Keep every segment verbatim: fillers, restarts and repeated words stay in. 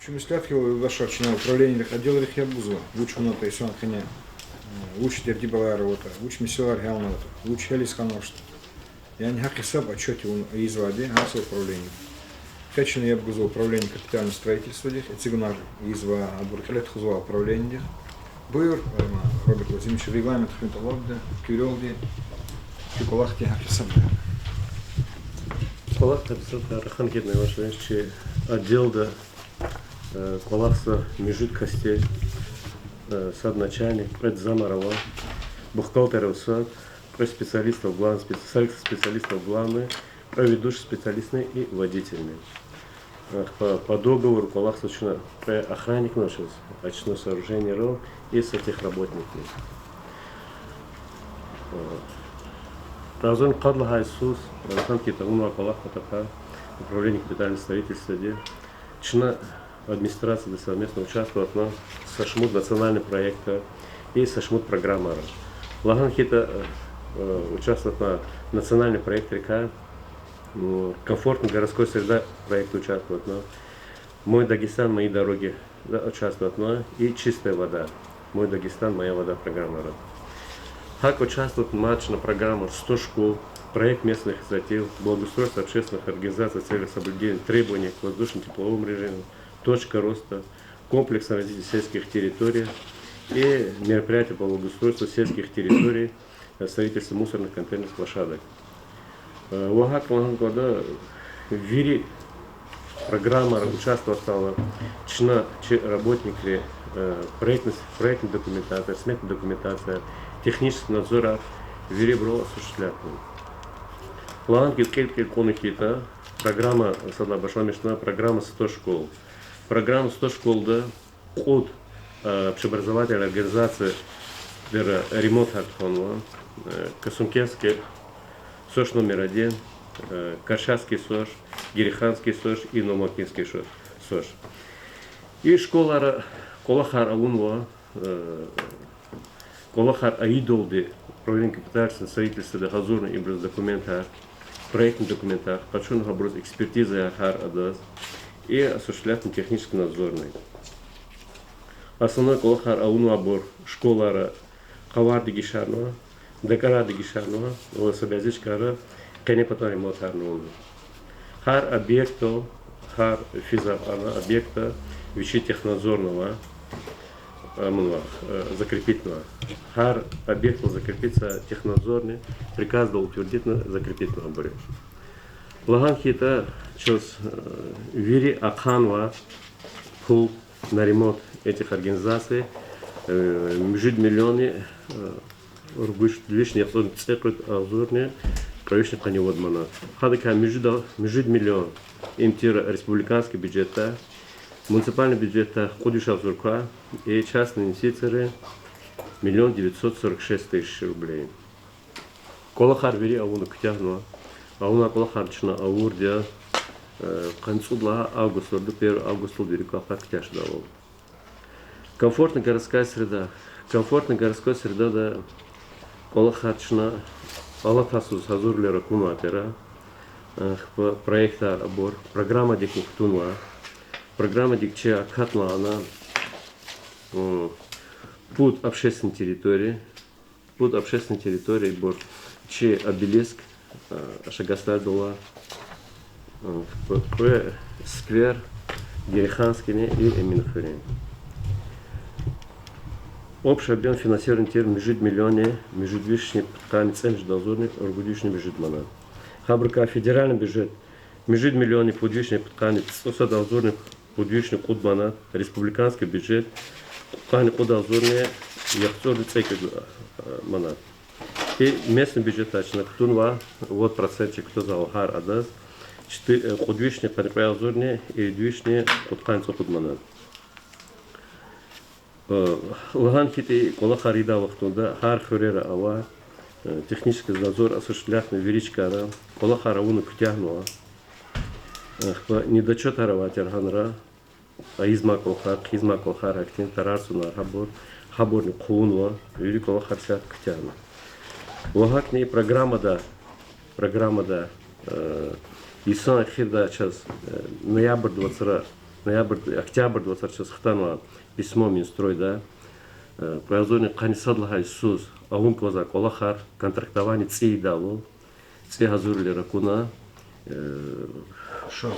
Чун меслят хьайила, юлдашар, чна управленидихъ, отделрихъ яб гузва, вуч авунатӀа йисан къене, вуч дерди-балаяр аватӀа, вуч месэлаяр гьялнаватӀа, вуч гьялиз хьанвачтӀа. Яни гьахъ-гьисаб, отчёт авун ийизвайди гьар са управленидихъ. Къе чна яб гузва управление капитального строительстводихъ, эцигунар ийизва, абур кьиле тухузва управленидихъ. Буюр, Роберт Владимирович, регламент хуьн тӀалабда, куьрелди, куь кӀвалахдин гьахъ-гьисаб. КӀвалахдин гьахъ-гьисаб рахун хьайитӀа, вач вач чи отделда, кӀвалахза муьжуьд касди, сад начальник, кьвед замар ава, бухгалтер ава сад, кьве специалист ава, главный спе-, специалист ава главный, кьве ведущий специалистни и водительни. Ахпа по договору кӀвалахзава чна кьве охранникни ава чаз, очистной сооружениерал и сантехработникни. Агъзурни къад лагьай йисуз, рахун хьайитӀа, авунвай кӀвалах патахъай управление капитального строительстводи чна администрацияди совместно участвоватьна са шумуд национальный проектда и са шумуд программара. Лагьана хьайитӀа, участвоватьна национальный проектрикай, Комфортная городская среда проектда участвоватьна, Мой Дагестан, мои дороги участвоватьна и Чистая вода, Мой Дагестан, моя вода программара. ГьакӀ участвовать мад чна программара сто школ, проект местных инициатив, благоустройство общественных организаций в целях соблюдения требований к воздушно-тепловому режиму, точка роста, комплексное развитие сельских территорий и мероприятия по благоустройству сельских территорий, строительству мусорных контейнерных площадок. Ва гьакӀ лагьана кӀанда, вири программара участвоватьзава чна, чи работникри, проектный, проектная документация, сметная документация, технический надзор, вирибурал осуществлятьна. Лагьана хьи, кьил-кьил кьуна хьайитӀа, программа садлагьай башламишна, программа сто школ. Программа сто школда кьуд общеобразовательный организациядин ремонтар тухванва: Касумкентский СОШ номер один, Каршахский СОШ, Гериханский СОШ и Новомакинский СОШ. И школара кӀвалахар авунва, кӀвалахар ийидалди управление капитального строительстводи гьазурна ибуруз документар, проектный документар, къачуна гьабуруз экспертизаяр гьар адаз и осуществлятьна технический надзорни. Основной кӀвалахар авунвайбур школара къавар дегишарнава, дакӀарар дегишарнава ва са бязи чкайра къене патан ремонтарни авунва. Гьар объектдал, гьар физар ана объектда вичи технадзорни ава, амунва, закрепитьнава. Гьар объектдал закрепитьзавай технадзорни приказдал утвердитьна закрепитьнава абур. Лагьана хьайитӀа, чаз вири ахъанвай пул на ремонт этих организаций муьжуьд миллионни ругуд вишни яхцӀурни цӀекьуд агъзурни кьве вишни къанни вад манат. Гьадакай муьжуьд, муьжуьд миллион им тир республиканский бюджетдай, муниципальный бюджетдай кьуд виш агъзур квай, и частный инвестицийри миллион девятьсот сорок шесть тысяч рублей. КӀвалахар вири авуна куьтягьнава. Авунвай кӀвалахар чна авурди я, къанни цӀуд лагьай август лугьуда, первый август лугьуда вири кӀвалахар куьтягьзавайвал. Комфортная городская среда. Комфортная городская средада кӀвалахар чна алатайсуз гьазурвилер акунвай тир, ахпа проектар абур программадик кутунва. Программадик чи акатнава ана пуд общественный территория, пуд общественный территориябур: чи обелиск Ашагастайдал, кьве сквер, Гериханскийни и Эминхуьруьн. Общий объём финансирования тир муьжуьд миллионни муьжуьд вишни пудкъанни цӀемуьжуьд агъзурни ругуд вишни муьжуьд манат. Гьабурукай федеральный бюджет муьжуьд миллионни пуд вишни пудкъанни цӀусад агъзурни пуд вишни кьуд манат, республиканский бюджет кьудкъанни кьуд агъзурни яхцӀурни цӀекӀуьд манат. И местный бюджетдай чна кутунва, вад процент чи кутазвайвал гьар адаз, чти-, кьуд вишни къанни кьве агъзурни ирид вишни кьудкъанни цӀукьуд манат. Лагьана хьайитӀа, кӀвалахар ийидай вахтунда гьар хуьрера авай технический надзор осуществлятьна вири чкайра, кӀвалахар авуна куьтягьнава. Ахпа недочётар авай тир гьанра, ийизмай кӀвалахар, хъийизмай кӀвалахар, гьахьтин тарар-сунар гьабур, гьабурни хъувунва, вири кӀвалахар исятда куьтягьна. Ва гьакӀни программада, программада йисан эхирдай чаз, ноябрдин вацра Ноябрь, октябрь вацра чаз хтанва письмо Минстройда. Э, кьве агъзурни къанни сад лагьай йисуз авун кӀанзавай кӀвалахар, контрактование цӀи ийидайвал, цӀи гьазурвилер акуна, э, шаз,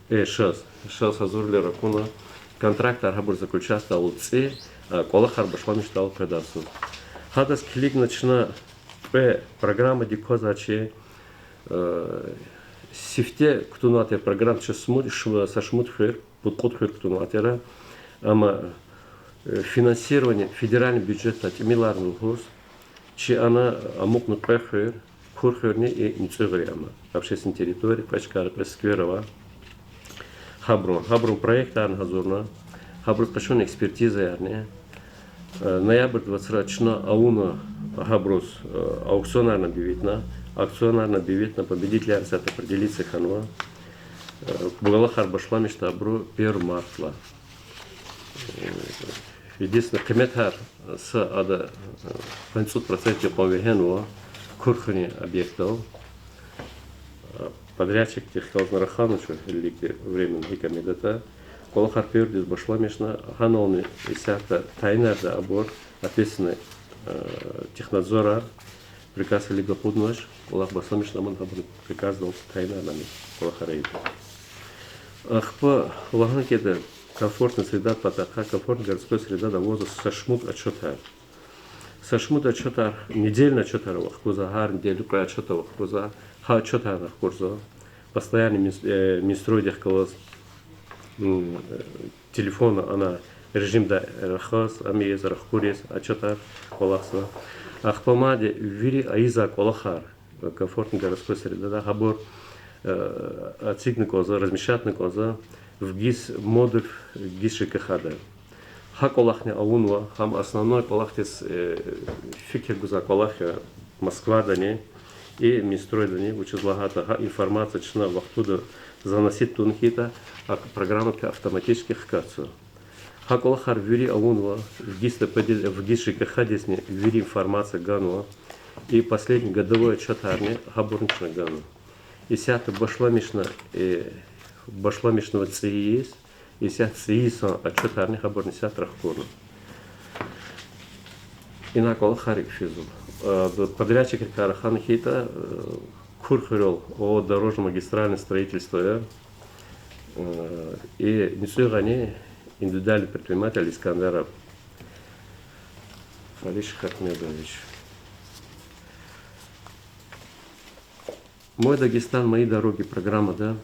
э, шаз, шаз гьазурвилер акуна, контрактар гьабур заключатьдайвал цӀи, а кӀвалахар башламишдайвал къведайсуз. Гьадаз килигна чна кьве программадик квазвай чи, э, сифте кутунвай тир программа чаз шумуд, шу-, са шумуд хуьр, пуд-кьуд хуьр кутунвай тир. Амма, э, финансирование федеральный бюджетдай тӀимиларна лугьуз, чи ана амукьна кьве хуьр, Курхуьрни и МуьцӀуьгъри ама. Общественная территория, кьве чкайра кьве сквер ава. Гьабурун, гьабурун проектарни гьазурна, гьабуруз къачуна экспертизаярни. Э, ноябрь вацра чна авуна гьабуруз, э, аукционарни объявитьна, аукционарни объявитьна, победителарни исятда определиться хьанва. Э, кӀвалахар башламишда абуру первый мартдилай. Единственное, къиметар са ада, э, къанни цӀуд процентдин кьван вегьенва Курхуьруьн объектдал. Э, подрядчикдихъ галазни рахана чун гьелелиг временно гьикӀ ам ийидатӀа. КӀвалахар первыйдиз башламишна, гьанални исятда тайинарда абур, ответственный, э, технадзорар, приказ гьелелиг акъуднач, кӀвалах башламишна, амма гьабурун приказдал тайинарна ам кӀвалахар ийида. Ахпа лагьана хьайитӀа, комфортная среда патахъай, комфортная городская средада авазва са шумуд отчётар. Са шумуд отчётар, недельный отчётар вахкузва, гьар неделя кьве отчёт вахкузва, гьа отчётарни рахкурзава. Постоянно Мин-, э, Минстройдихъ галаз, м, э, телефонда ана режимда рахаз, ам ийиз, рахкуриз, отчётар кӀвалахзава. Ахпа мад вири ийизвай кӀвалахар, э, комфортной городской средада, гьабур, э, эцигна кӀанзава, размещатьна кӀанзава в ГИС, модуль ГИС ЖКХ-да. Гьа кӀвалахни авунва, гьам основной кӀвалахдиз, э, фикир гузвай кӀвалах я Москвадани и Минстройдани, вучиз лагьайтӀа гьа информация чна вахтунда заносить тун хьайитӀа, а программада автоматически хкатзава. Гьа кӀвалахар вири авунва, в ГИС-да пади-, в ГИС ЖКХ-дизни вири информация ганва, и последний годовой отчётарни гьабурни чна ганва. Исятда башламишна, э, башламишнава цӀи ийиз, исятда цӀи ийиз са отчётарни гьабурни исятда рахкурна. Ина кӀвалахар икӀ физва. Э, подрядчикрикай рахана хьайитӀа, э, Курхуьрел ООО «Дорожно-магистральное строительство» я, э, и МуьцӀуьгъани индивидуальный предприниматель Искандаров Фариш Хакмедович. «Мой Дагестан, мои дороги» программада,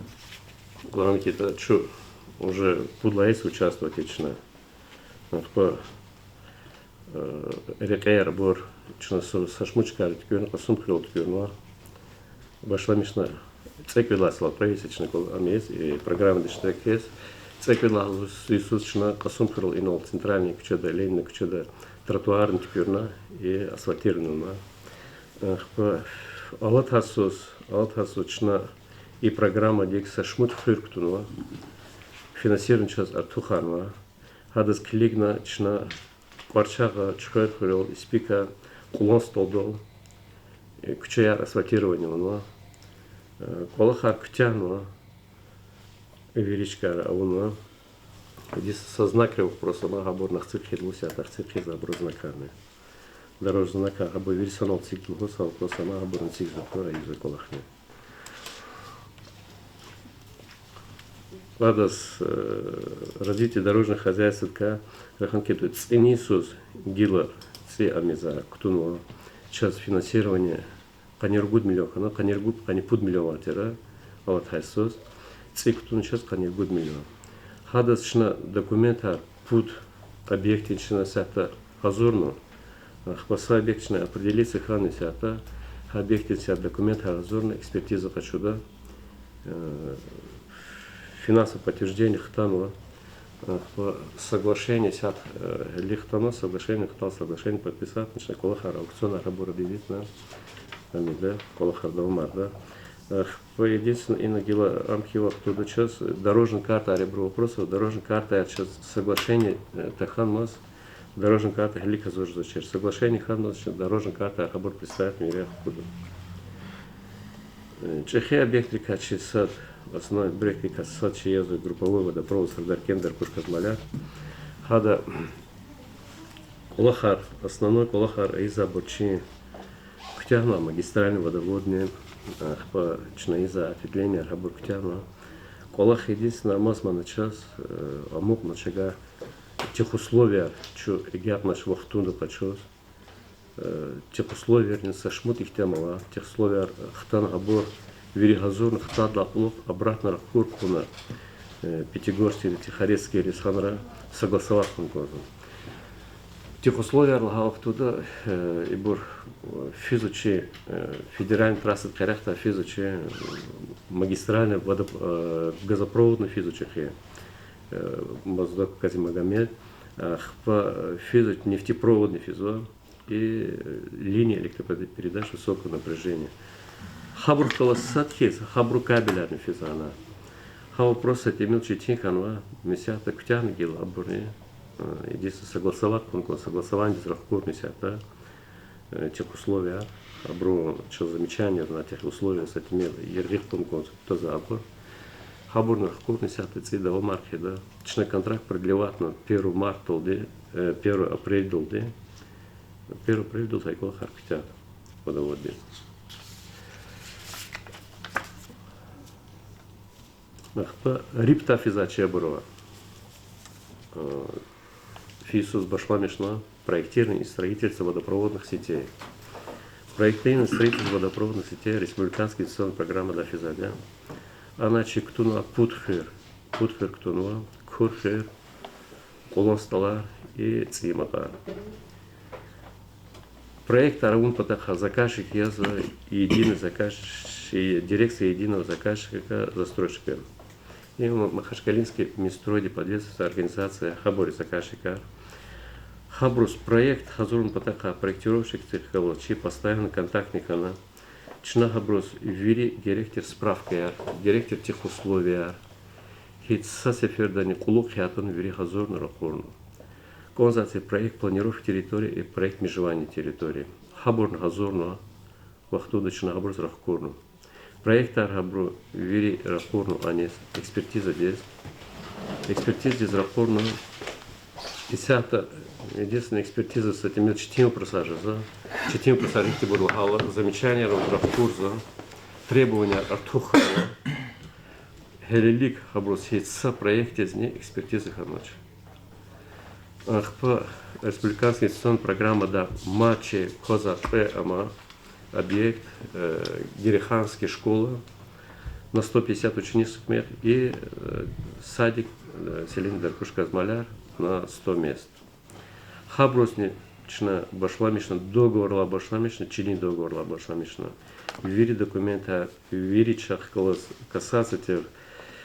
лагьана хьайитӀа, чун уже пуд лагьай йис участвовать ийин чна. Ахпа, э, рекьер абур чна са, са шумуд чкайра туькӀуьрна, Кьасумхуьрел туькӀуьрнава. Башламишна цӀекӀуьд лагьай йисалай, кьве йис я чна кӀвал-, ам ийиз, и программада иштирак ийиз. ЦӀекӀуьд лагьай йисуз чна Кьасумхуьрел инал центральный куьчеда, Ленина куьчеда тротуарни туькӀуьрна, и асфальтированный авуна. Ахпа алатай йисуз, алатай йисуз чна и программадик са шумуд хуьр кутунва, финансирование чаз артухарнава. Гьадаз килигна чна Кьварчагъа, Чуьхверхуьрел, Испика, Кьулан СтӀалдал, э, куьчеяр асфальтирование авунва. Э, кӀвалахар куьтягьнава, вири чкайра авунва. Единственное, со знакрин вопрос ама, гьабур нахцихъ хъийида, лугьуз ятӀа, нахцихъ хъийизва абурун знакарни. Дорожный знакар гьабур вири санал эцигда лугьуз, са вопрос ама, гьабурни эцигзаватӀа, ийизва кӀвалахни. Адаз, э, развитие дорожных хозяйствдикай рахана хьайитӀа, цӀинин йисуз гила цӀи ам ийиз кутунва, чаз финансирование къанни ругуд миллион хьана, къанни ругуд, къанни пуд миллион авай тир алатай йисуз, цӀи кутуна чаз къанни ругуд миллион. Гьадаз чна документар пуд объектдин чна исятда гьазурна, ахпа са объект чна определиться хьана исятда, гьа объектдин исятда документар гьазурна, экспертиза къачуда, э, финансовое подтверждение хтанва, ахпа соглашение исятда, э, гьелелиг хтанва, соглашение хтана, соглашение подписатьна, чна кӀвалахар, аукционар гьабур объявитьна, ам ийида, кӀвалахар давамарда. Ахпа единственное, ина гила ам хьайи вахтунда чаз дорожный картаяр, абурун вопросар, дорожный картаяр чаз соглашение, э, тахьанмаз, дорожный карта гьелелиг гьазур жезвачир. Соглашение хьанмаз чна дорожный картаяр гьабур представить вири хкуда. ЧӀехи объектрикай чи сад, основной объектрикай сад чи язва групповой водопровод Сардаркент — Даркуш — Казмаляр. Гьада кӀвалахар, основной кӀвалахар ийизвайбур чи куьтягьна, магистральный водоводни, ахпа чна ийизвай ответвленияр гьабур куьтягьна. КӀвалах единственный амаз мана чаз, амукьна чавай техусловияр чун агакьнач вахтунда къачуз. Техусловиярни са шумуд ихьтин ама ава, техусловияр хтана гьабур вири гьазурна, хтайдалай кьулухъ обратно рахкур хьана, Пятигорскийри, Тихорецкийри санра согласовать хьун кӀанзава. Техусловияр лагьай вахтунда ибур физва чи, федеральный трассадин къерехдай физва чи, магистральный водоп-, газопроводный физва чи хьи, Моздок — Кази-Магомед, ахпа физва, нефтепроводный физва и линия электропередач высокого напряжения. Гьабурухъ галаз сад хьиз, гьабурун кабеларни физва ана. Гьа вопрос са тӀимил четин хьанва, исятда куьтягьна гила абурни, единственное, согласовать хьун кӀан, согласованидиз рахкурна исятда техусловияр, абуру чаз замечаниеяр на техусловия са тӀимил яргъи хьун кӀанзава, кутазва абур. Гьабурни рахкурна исятда цӀи давамар хъийида. Чна контракт продлеватьна первого мартдалди, первого апрельдалди. Первого апрельдалди гьа кӀвалахар куьтягьда водоводдин. Ахпа рипта физвай чебуру фи йисуз башламишна проектирование и строительство водопроводных сетей. Проектирование и строительство водопроводных сетей республиканский инвестиционный программада физвайди я. Ана чи кутунва пуд хуьр. Пуд хуьр кутунва: Кур хуьр, Кьулан СтӀалар и ЦӀийи МатӀар. Проектар авун патахъай заказчик язва единый заказ-, дирекция единого заказчика застройщика. И Ма-, Махачкалинский Минстройди подведомственная организация, гьабур заказчикар. Гьабуруз проект гьазурун патахъай проектировщикдихъ галаз чи постоянный контактни хьана. Чна гьабуруз вири герек тир справкаяр, герек тир техусловияр гьич са сефердани кьулухъ ятӀани вири гьазурна ракъурна. КӀанзавайди проект планировки территории и проект межевания территории. Гьабурни гьазурна, вахтунда чна гьабуруз рахкурна. Проектар гьабуру вири ракъурна аниз экспертизадиз. Экспертизадиз ракъурна. Исятда единственный экспертиза са тӀимил четин вопросар жезва. Четин вопросар ихьтинбур лагьайла, замечанияр рахкурзава, требованияр артухарна. Гьелелиг гьабуруз гьич са проектдизни экспертиза хьанач. Ахпа республиканский инвестиционный программада мад чи квазар кьве ама объект, Гереханская школа на сто пятьдесят учеников и садик селения Даркуш-Казмаляр на сто мест. Гьабурузни чна башламишна, договоррилай башламишна, чилин договоррилай башламишна. Вири документар, вири чахъ галаз касаться тир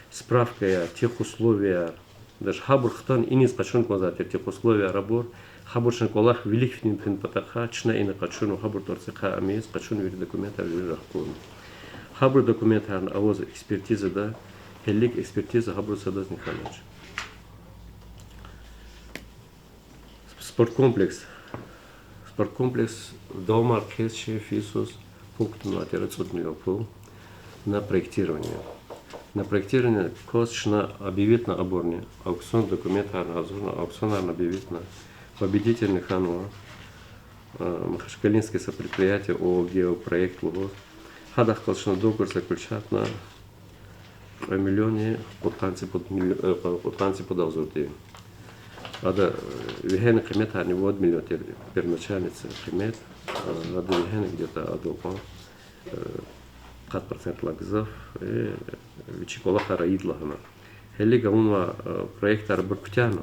справкаяр, техусловияр, даже гьабур хтана иниз къачун кӀанзавай тир техусловияр абур, гьабур чна кӀвалах вилик фин-, фин патахъай чна ина къачунва, гьабур тӀварцӀихъай ам ийиз къачуна, вири документар вири рахкурна. Гьабурун документарни авазва экспертизада, гьелелиг экспертиза гьабуруз садазни хьанач. Спорткомплекс. Спорткомплекс давамар хъийиз чи фи йисуз пул кутунвай тир цӀуд миллион пул на проектирование. На проектирование кваз чна объявитна абурни, аукцион документарни гьазурна, аукционарни объявитна, победительни хьанва Махачкалинское са предприятие ООО «Геопроект» лугьуз. Гьадахъ галаз чна договор заключатьна кьве миллионни кьудкъанни цӀипуд миллион, кьудкъанни цӀипуд агъзурди. Ада вегьена къиметарни вад миллион тир, первоначальный цена, къимет. Ада вегьена где-то адан кьван, къад процентдилай гзаф, вичи кӀвалахар ийида лагьана. Гьелелиг авунвай проектар абур куьтягьна,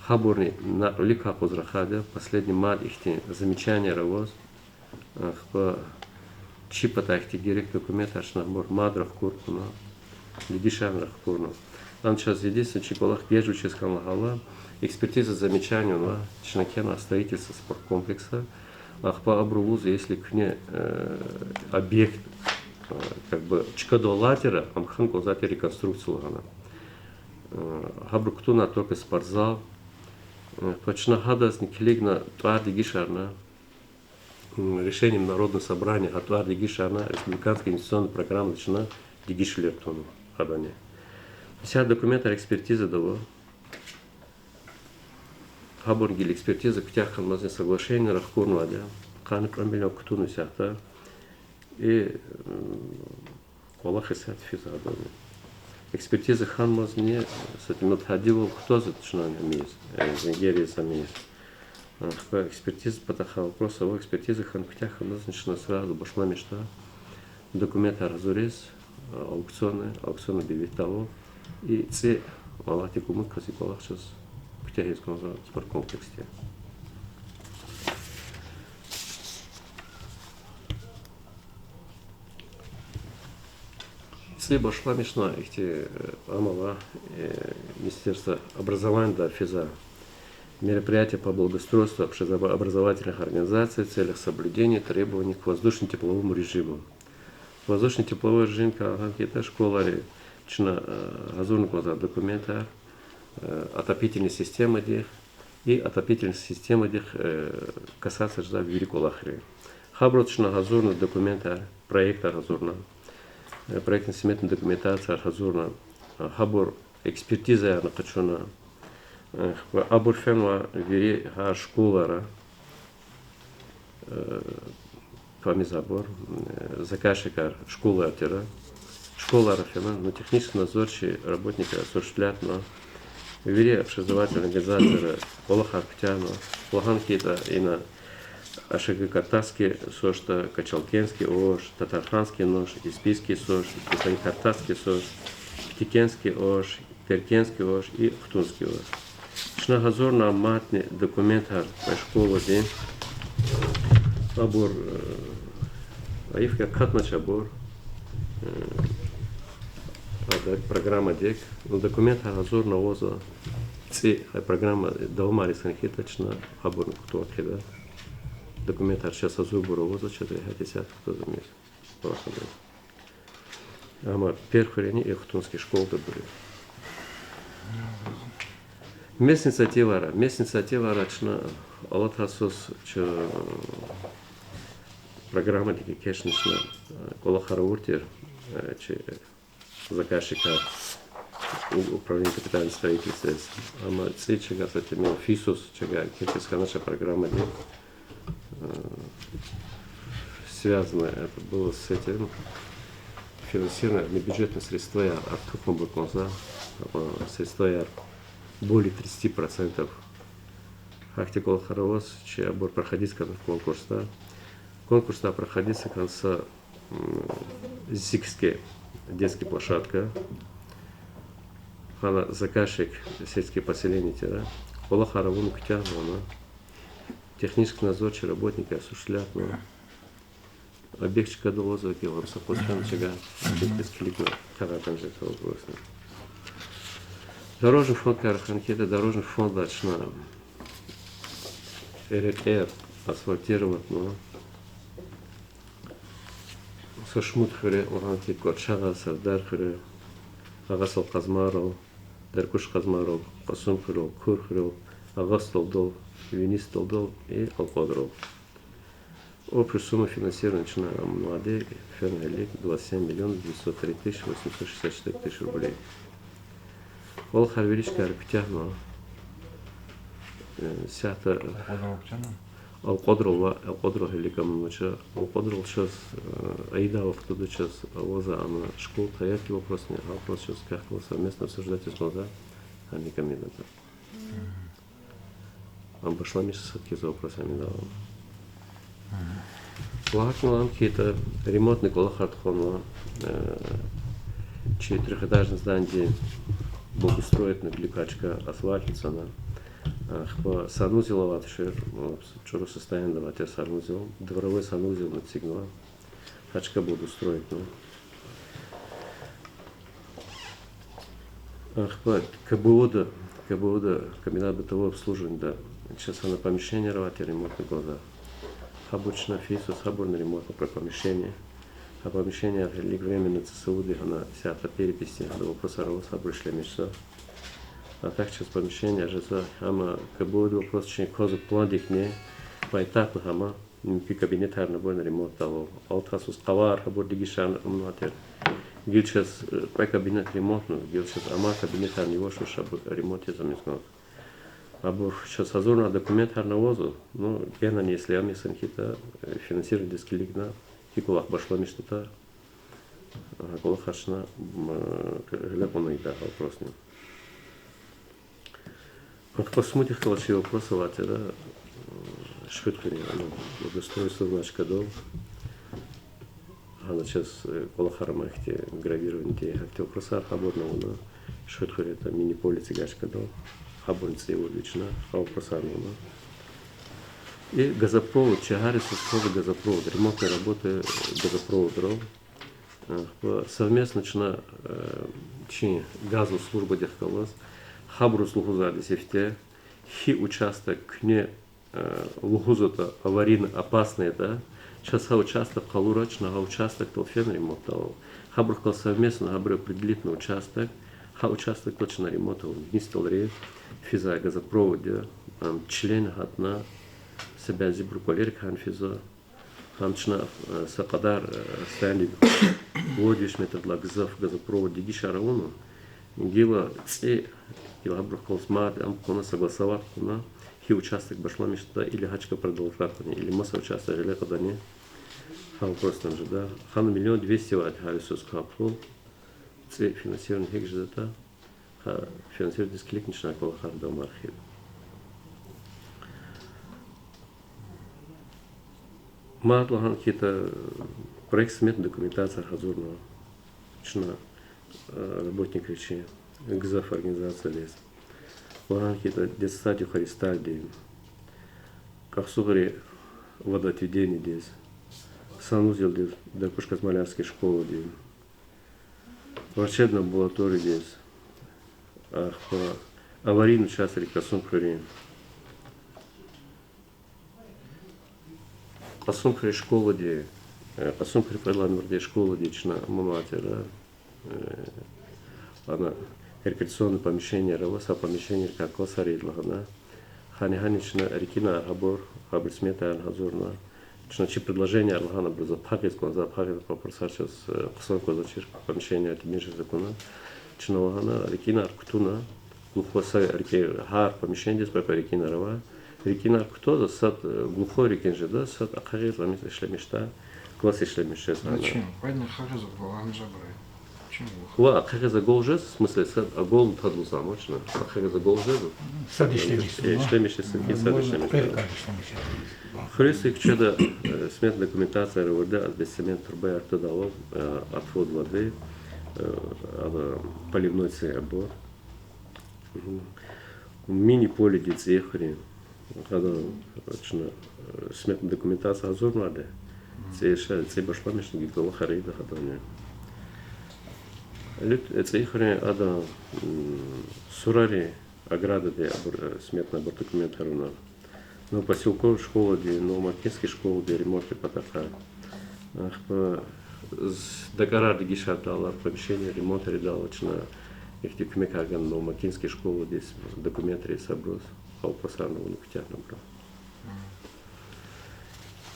гьабурни накь вилик акъваз рахайди я, последний мад ихьтин замечанияр аваз, ахпа чи патай ихьтин герек документар чна абур мад рахкурна, дегишарни рахкурна. Ам чаз единственный чи кӀвалах геж вучиз хьана лагьайла, экспертиза замечаниевай чна кхьенвай строительство спорткомплекса, ахпа абуру лугьузва, если куьне объект как бы чкадал алай тир, ам хьана кӀанзавай тир реконструкция лагьана. Гьабуру кутуна только спортзал. Ахпа чна гьадазни килигна тӀвар дегишарна. Решением Народного собрания гьа тӀвар дегишарна, республиканский инвестиционный программада чна дегишвилер тунва гьадани. Исятда документар экспертизада ава. Гьабурни гила экспертиза куьтягь хьанмазни соглашениера хкуднавайди я. Къанни кьве миллион кутунва исятда. И кӀвалах исятда физ гьадани. Экспертиза хьанмазни са тӀимил тадивал кутазва чна ам ийиз, зенгер ийиз ам ийиз. Ахпа экспертизадин патахъай вопрос ава, экспертиза хьана куьтягь хьанмазни чна сразу башламишда документар гьазуриз, аукцион, аукцион объявитьдайвал, и цӀи алатдик умуд кваз и кӀвалах чаз куьтягьиз кӀанзава спорткомплексди. ЦӀи башламишна ихьтин, э, амала, э, Министерство образованида физва: мероприятия по благоустройству общеобразовательных организаций в целях соблюдения требований к воздушно-тепловому режиму. Воздушно-тепловой режим кӀан хьайитӀа, школайри чна, э, гьазурна кӀанзава документар, э, отопительный системадихъ и отопительный системадихъ, э, касаться жезвай вири кӀвалахри. Гьабуруз чна гьазурна документар, проектар гьазурна, э, проектно-сметный документацияр гьазурна, э, гьабур экспертизаярни къачуна, э, абур фенва вири гьар школайра, э, квамиз абур, э, заказчикар школаяр тир. Школайра фена, ну, технический надзорчи работникар осуществлятьна, вири общеобразовательный организацияра кӀвалахар куьтягьна, лагьана хьайитӀа, ина ОШГ Картасский СОШ-да, Качалкенский ОШ, Татарханский НОШ, Испийский СОШ, Картасский СОШ, Питекенский ОШ, Теркенский ОШ и Хтунский ОШ. Чна гьазурна мадни документар кьве школадин. Абур, э, гьайиф хьи, акатнач абур, э, ада программадик. Ну, документар гьазурна авазва. ЦӀи, гьа программа давамариз хьайитӀа, чна абурни кутун хъийида. Документар чаз гьазурбур авазва, чаз регьят исятда кутазва мез. Амма Перхуьрени и Хтунский школада абур я. Местный инициативайра, местный инициативайра чна алатай йисуз чна программадик экечӀна чна, э, кӀвалахар авур тир, э, чи заказчикар, у-, управление капитального строительствояр. Амма цӀи чавай са тӀимил фи йисуз чавай экечӀиз хьанач а программадик. Э, связано это было с этим, финансирование, внебюджетные средстваяр артухарбур кӀанзава, э, средстваяр более тридцати процентов. Гьахьтин кӀвалахар аваз, чи абур проходить хьана конкурсда. Конкурсда проходить хьана са, м, Зикский детский площадка. Гьана заказчик сельские поселения тир. КӀвалахар авуна куьтягьна, технический надзорчи работникар осуществлятьна. Объект чкадал авазва, гила са къуз хьана чавай объектдиз килигна, кагъар кӀанжезвай вопросни. Дорожный фондкар хьана хьайитӀа, дорожный фондда чна рекьер асфальтироватьна. Са шумуд хуьре, лагьана хьи, Кьварчагъа, Сардархуьре, Агъа Салкъа Азмарал, Даркуш Къазмарал, Къасумхуьрел, Курхуьрел, Агъа СтӀалдал, Вини СтӀалдал и Алкьвадрал. Общая сумма финансирования чна амайди фена гьелелиг двадцать семь миллионов девятьсот три тысячи восемьсот шестьдесят четыре тысячи рублей. КӀвалахар вири чкайра куьтягьна, э, исятда Алкьвадрал куьтягьна? Алкьвадрал ва Алкьвадрал гьелелиг амач. Алкьвадрал чаз, э, ийидай вахтунда чаз авазва ана школа, таяртин вопросни, гьа вопрос чаз квехъ галаз совместно обсуждать ийиз кӀанзава гьа комитетда. Ам башламишзава, сад хьиз вопрос ам ийидайвал. ЛагьайтӀа, лагьана хьайитӀа, ремонтный кӀвалахар тухванва, э, чи трёхэтажный зданиедин благоустроитьна, виликай чка асфальт цана. Ахпа санузел авай тушир, чӀуру состояниеда авай тир санузел, дворовой санузелни эцигнава, гьа чка благоустроитьна. Ахпа КБО-да, КБО-да, комбинат бытового обслуживания-да, чаз гьана помещениеяр авай тир ремонтный кӀанзавай. Гьабур чна фейи йисуз, гьабурни ремонтный помещение. Гьа помещениеяр гьелелиг временно ЦСУ-ди гьана исятда перепись, гьада вопросар аваз, гьабур ишлемишзава. А так чаз помещениеяр жезва, амма КБО-дин вопрос чи кваз пландикни, поэтапно гьама. Муькуь кабинетарни абурни ремонтдал ава. Алатайсуз къавар, абур дегишарна амунвай тир. Гила чаз, э, кьве кабинет ремонтна, гила чаз амай кабинетарни яваш-яваш абур ремонт ийиз амукьнава. Абур чаз гьазурна документарни авазва, ну, генани если ам ясан хьайитӀа, э, финансированидиз килигна, гьи кӀвалах башламишдатӀа, а, кӀвалахар чна, м, э, гъиле кьуна ийида, гьа вопросни. Ахпа Сумудихъ галаз чи вопрос авай тир, э, Шихидхуьруьн, ну, благоустройстводин чкадал. Гьана чаз, э, кӀвалахар ама ихьтин гравирование, гьахьтин вопросар, гьабурни авуна, Шихидхуьруьн там мини-поле эцигай чкадал, гьабурни цӀийи авурди чна, гьа вопросарни авуна. И газопровод, Чагьарисуз хьайи газопровод, ремонтные работы газопроводрал. Ахпа совместно чна, э, чи газовый службадихъ галаз, гьабуруз лугьузвайди сифте, гьи участок куьне, э, лугьузватӀа аварийно опасный ятӀа, чаз гьа участок къалура, чна гьа участокдал фена ремонтдал. Гьабурухъ галаз совместно, гьабуру определитьна участок, гьа участокдал чна ремонт авуна. Гьиндалри физвай газопровод я, ам член гьатна, са бязибуру кӀвалерик гьана физва. Гьам чна, э, са кьадар, э, расстояние, вад виш метрдилай гзаф газопровод дегишар авуна, гила цӀи, гила гьабурухъ галаз мад ам кьуна, согласовать кьуна, гьи участок башламишда или гьа чка продолжать кьуна, или маса участок гъиле кьадани, гьа вопросни жеда. Гьана миллион двести авайди гьа йисуз капул, цӀи финансирование гьикӀ жедатӀа, гьа финансированидиз килигна чна кӀвалахар давамар хъийида. Мад лагьана хьайитӀа, проект-сметный документацияяр гьазурнава. Чна, э, работникри чи, гзаф организациядиз. Лагьана хьайитӀа, детсадик Хуристалдин, Кьахсугъри водоотведениедиз, санузелдиз Даркуш-Казмалярский школадин, врачебный амбулаториядиз, ахпа аварийный частьри Кьасумхуьруьн. Кьасумхуьруьн школади, э, Кьасумхуьруьн кьвед лагьай нумрадин школади чна амай тир, э, ана рекреационный помещениеяр ава, са помещениерикай классар ийида лагьана. Гьана, гьана чна рикӀинар гьабур, гьабур сметаяр гьазурна. Чна чи предложениеяр лагьана абуруз, за пагъиз кӀан, за пагъиз, вопросар чаз, э, хъсан кӀанзавачир, помещениеяр тӀимил жез акуна. Чна лагьана рикӀинар кутуна, глухой са рикӀи, гьар помещениедиз кьве-кьве рикӀинар ава. РикӀинар кутазва, сад, э, глухой рикӀин жеда, сад ахъайиз, ам ишлемишда, класс ишлемиш жез гьана. Зачем? Кьведни ахъайиз, Ва ахъайиз агалзава жез, в смысле, сад агална тадалзамачна, ахъайиз агалзава жез. Сад ишлемишзава. Ишлемишзава, сад ишлемишзава. Хуьруьз и куьчеда, э, сметная документация авурди, асбестцемент трубаяр тадалди, э, отвод воды, э, ана поливной ци абур. Мини-поледин цӀийи хуьруьн. Гьадан чна, э, сметная документация гьазурнавайди. ЦӀийи ша, цӀийи башламишна гила кӀвалахар ийида гьадани. Илут, э, цӀийи хуьруьн адан, м, сурарин оградади абур, э, сметный абур документар авуна. Новопоселковый школадин, Новомакинский школадин ремонтрин патахъай. Ахпа дакӀарар дегишардайла, помещение ремонтар ийидайла чна ихьтин куьмекар гана Новомакинский школадиз, документриз абуруз, гьа вопросарни авуна, куьтягьна абуру.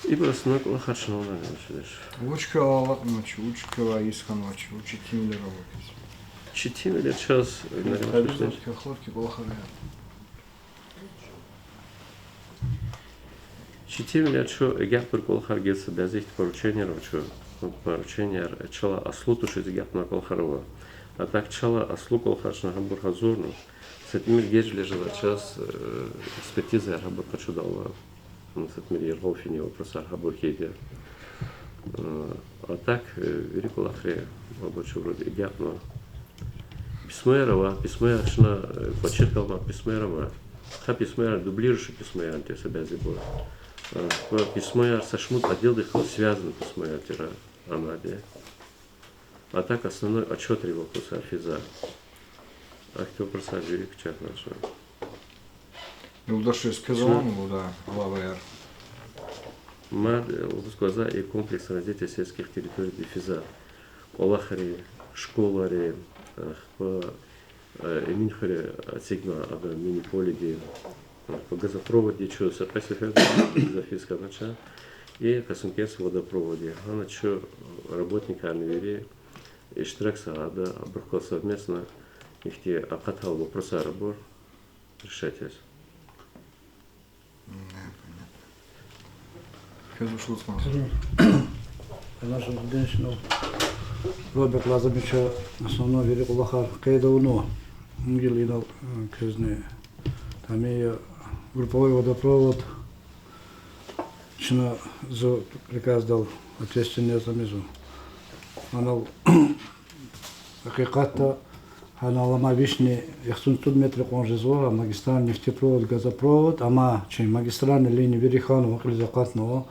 Ибур основной кӀвалахар чна авуна, значит. Вуч квелай алакьнавач, вуч квелай йис хьанвач, вуч четинвилер авач? Четинвилер чаз, э, четинвилер чун агакьарун кӀвалахар гила са бязи ихьтин порученияр ава чун. Порученияр чалай аслу тушиз агакьарун кӀвалахар ава. А так чалай аслу кӀвалахар чна гьабур гьазурна. Са тӀимил геж жезвай чаз, э, экспертизаяр гьабур къачудайла. Ну, са тӀимил яргъал финин вопросар гьабур хьайиди я. Э, а так, э, вири кӀвалахар абур чна вроде агакьна. Письмояр ава, письмояр чна, э, кӀвачихъ галаз письмояр ава. Гьа письмояр дублирующий письмояр тир са бязибур. Э, ва письмояр са шумуд отделдихъ галаз связанный письмояр тир, амади. А так основной отчётрин вопросар физва. Ахьтин вопросар жуьре куьтягьнавачни. Юлдашриз квез авани лугьудай алаваяр? Мад, э, лугьуз кӀанзава и комплекс развития сельских территорийди физва. КӀвалахри, школайри, ахпа, э, Эминхуьре эцигнавай ада мини-поледи, ахпа газопроводди чун са кьве сеферда гзаф йис хьанач. И Касумкентский водопровод я. Гьана чу работникарни вири иштиракзава гьада, абурухъ галаз совместно ихьтин акъатайла вопросар абур решать яз. М, понятно. Квез вуч лугьуз кӀанзава? Роберт Лазимовича основной вири кӀвалахар къейд авунва. Гила инал, э, квезни тамия групповой водопровод чна зун приказдал ответственный яз ам ийизва. Анал гьакъикъатда гьанал ама вишни яхцӀурни цӀуд метр кьван жезва магистральный нефтепровод, газопровод, амма чи магистральный линия вири хьанва, кьилиз акъатнава.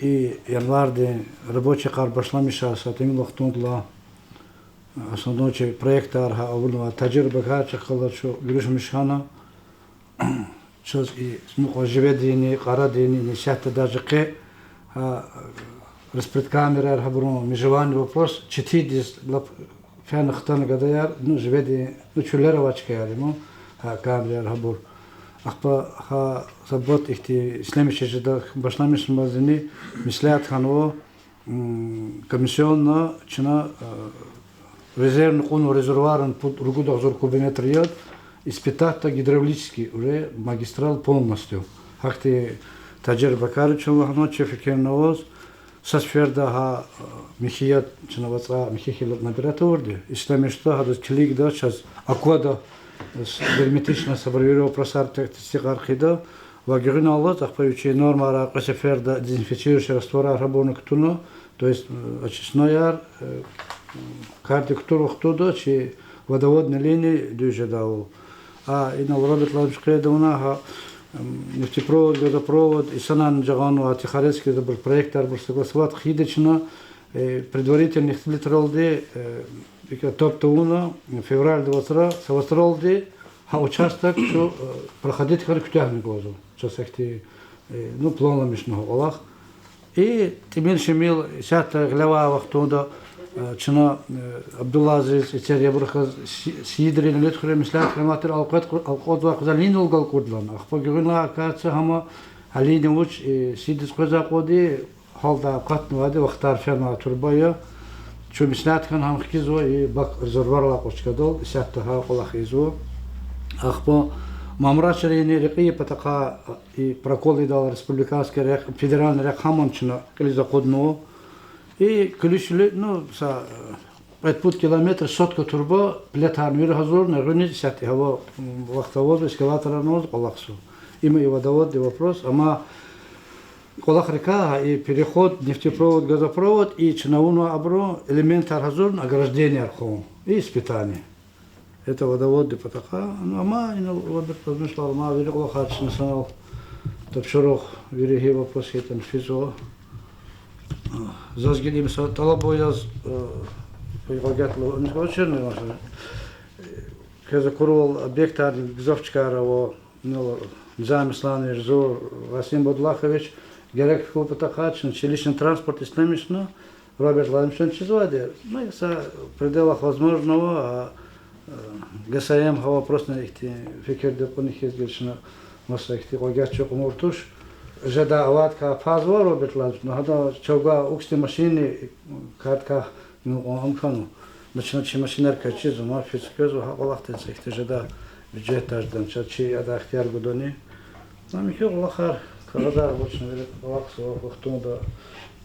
И январдин рабочий йикъар башламишай са тӀимил вахтундилай основной чи проектар гьа авунвай таджир-бакаррихъ галаз чун гуьруьшмиш хьана. Чаз и мукьва живедини, кьарадини, исятда даже къе, а, распредкамераяр, гьабурун межевание вопрос, четиндиз лап фена хтана гадаяр, ну, живедин, ну, чуьллера авай чкаяр я, ну, гьа камераяр, гьабур. Ахпа гьа сабат ихьтин ишлемиш жеда, башламишзамазни меслят хьанва, м, комиссионно чна, э, резервный кьунва резервуарни пуд-ругуд агъзур кубометр яд, испытатьда гидравлический уже магистраль полностью. Гьахьтин таджир-бакарри чун лагьанва, чи фикирни аваз, са сеферда гьа, э, михьи яд чна вацӀа михьи хьайила набирать авурди, ишлемишда, гьадаз килигда, чаз аквада, э, с-, герметичность, абур вири вопросар те-, тестикьар хъийида, ва гуьгъуьналлаз, ахпа вичин нормара кьве сеферда дезинфицирующий растворар гьабурни кутуна, то есть, э, очистнаяр, э, кардик кутур вахтунда чи водоводный линия дуьз жедайвал. А инал Роберт Лазимович къейд авуна гьа, м, нефтепровод, газопровод, инсанарни жагъанва, Тихорецкдиз абур проектарбур согласовать хъийида чна, э, предварительный ихтилатралди, э, икӀ топ тавуна, февральдин вацра, са вацралди гьа участок чун, э, проходить хьана куьтягьна кӀанзава. Чаз ахьтин, э, ну, планламишна гьа кӀвалах. И тӀимил-шимил исятда гъилевай вахтунда, э, чна, э, Абдуллазиз, Эцеребур хьиз, Си-, Сийидрин Элетхуьре меслят хьанвай тир алкъвед-, алкъвазвай къвезвай линиядал галкӀурдалан. Ахпа гуьгъуьнлай акатса гьама гьа линия вуч, э, Сийидиз къвезвай кьуди, гьалдай акъатнавайди, вахтар фенвай турба я. Чун меслят хьана гьам хкизва, и бак резервуардилай акьур чкадал, исятда гьа кӀвалах ийизва. Ахпа Мамрачиринни рекьин патахъай и прокол ийидайла республиканский рехъ, федеральный рехъ гьамни чна кьилиз акъуднава. И куьлуь-шуьлуь, ну, са, э, кьвед-пуд километр сотка турба, плитарни вири гьазурна, гъуьниз исятда гьава, м, вахт авазва, экскаваторарни аваз кӀвалахзава. Има и водоводный вопрос, амма кӀвалахрикай гьа и переход, нефтепровод, газопровод, и чна авунвай абурун элементар гьазурна, ограждениеяр хъувун. И испытание. Это водоводный патахъай, ну, амма инал Роберт Лазимовича лагьана вири кӀвалахар чна санал тапшуругъ, вири гьи вопрос хьайитӀани физва. Заз гила им са тӀалабун яз, э, гьикьван гатла, ну, очередной, э, квез акурвал объектар гзаф чкайра ава, ну, Низам Исланович, зун, Расим Будулахович, герек хьун патахъай чна чи личный транспорт ишлемишна, Роберт Лазимовичан чизвайди, ну, са пределах возможного, а, э, ГСМ гьа вопросни ихьтин фикирда кьуна хьиз гила чна маса ихьтин кьван гатчи кьумур туш. Жедай авайдакай пазва Роберт Лазимович, ну, гьада чавгай ухьтин машинни кардикай гьикьван ам хьанва. Ну, чна чи машинар квез чизва, ма физ къвезва, гьа кӀвалахдин са ихьтин жедай бюджетдаждани чаз чи адан ихтияр гудани. Ам михьи кӀвалахар, кагъазар гуз чна вири кӀвалахзава вахтунда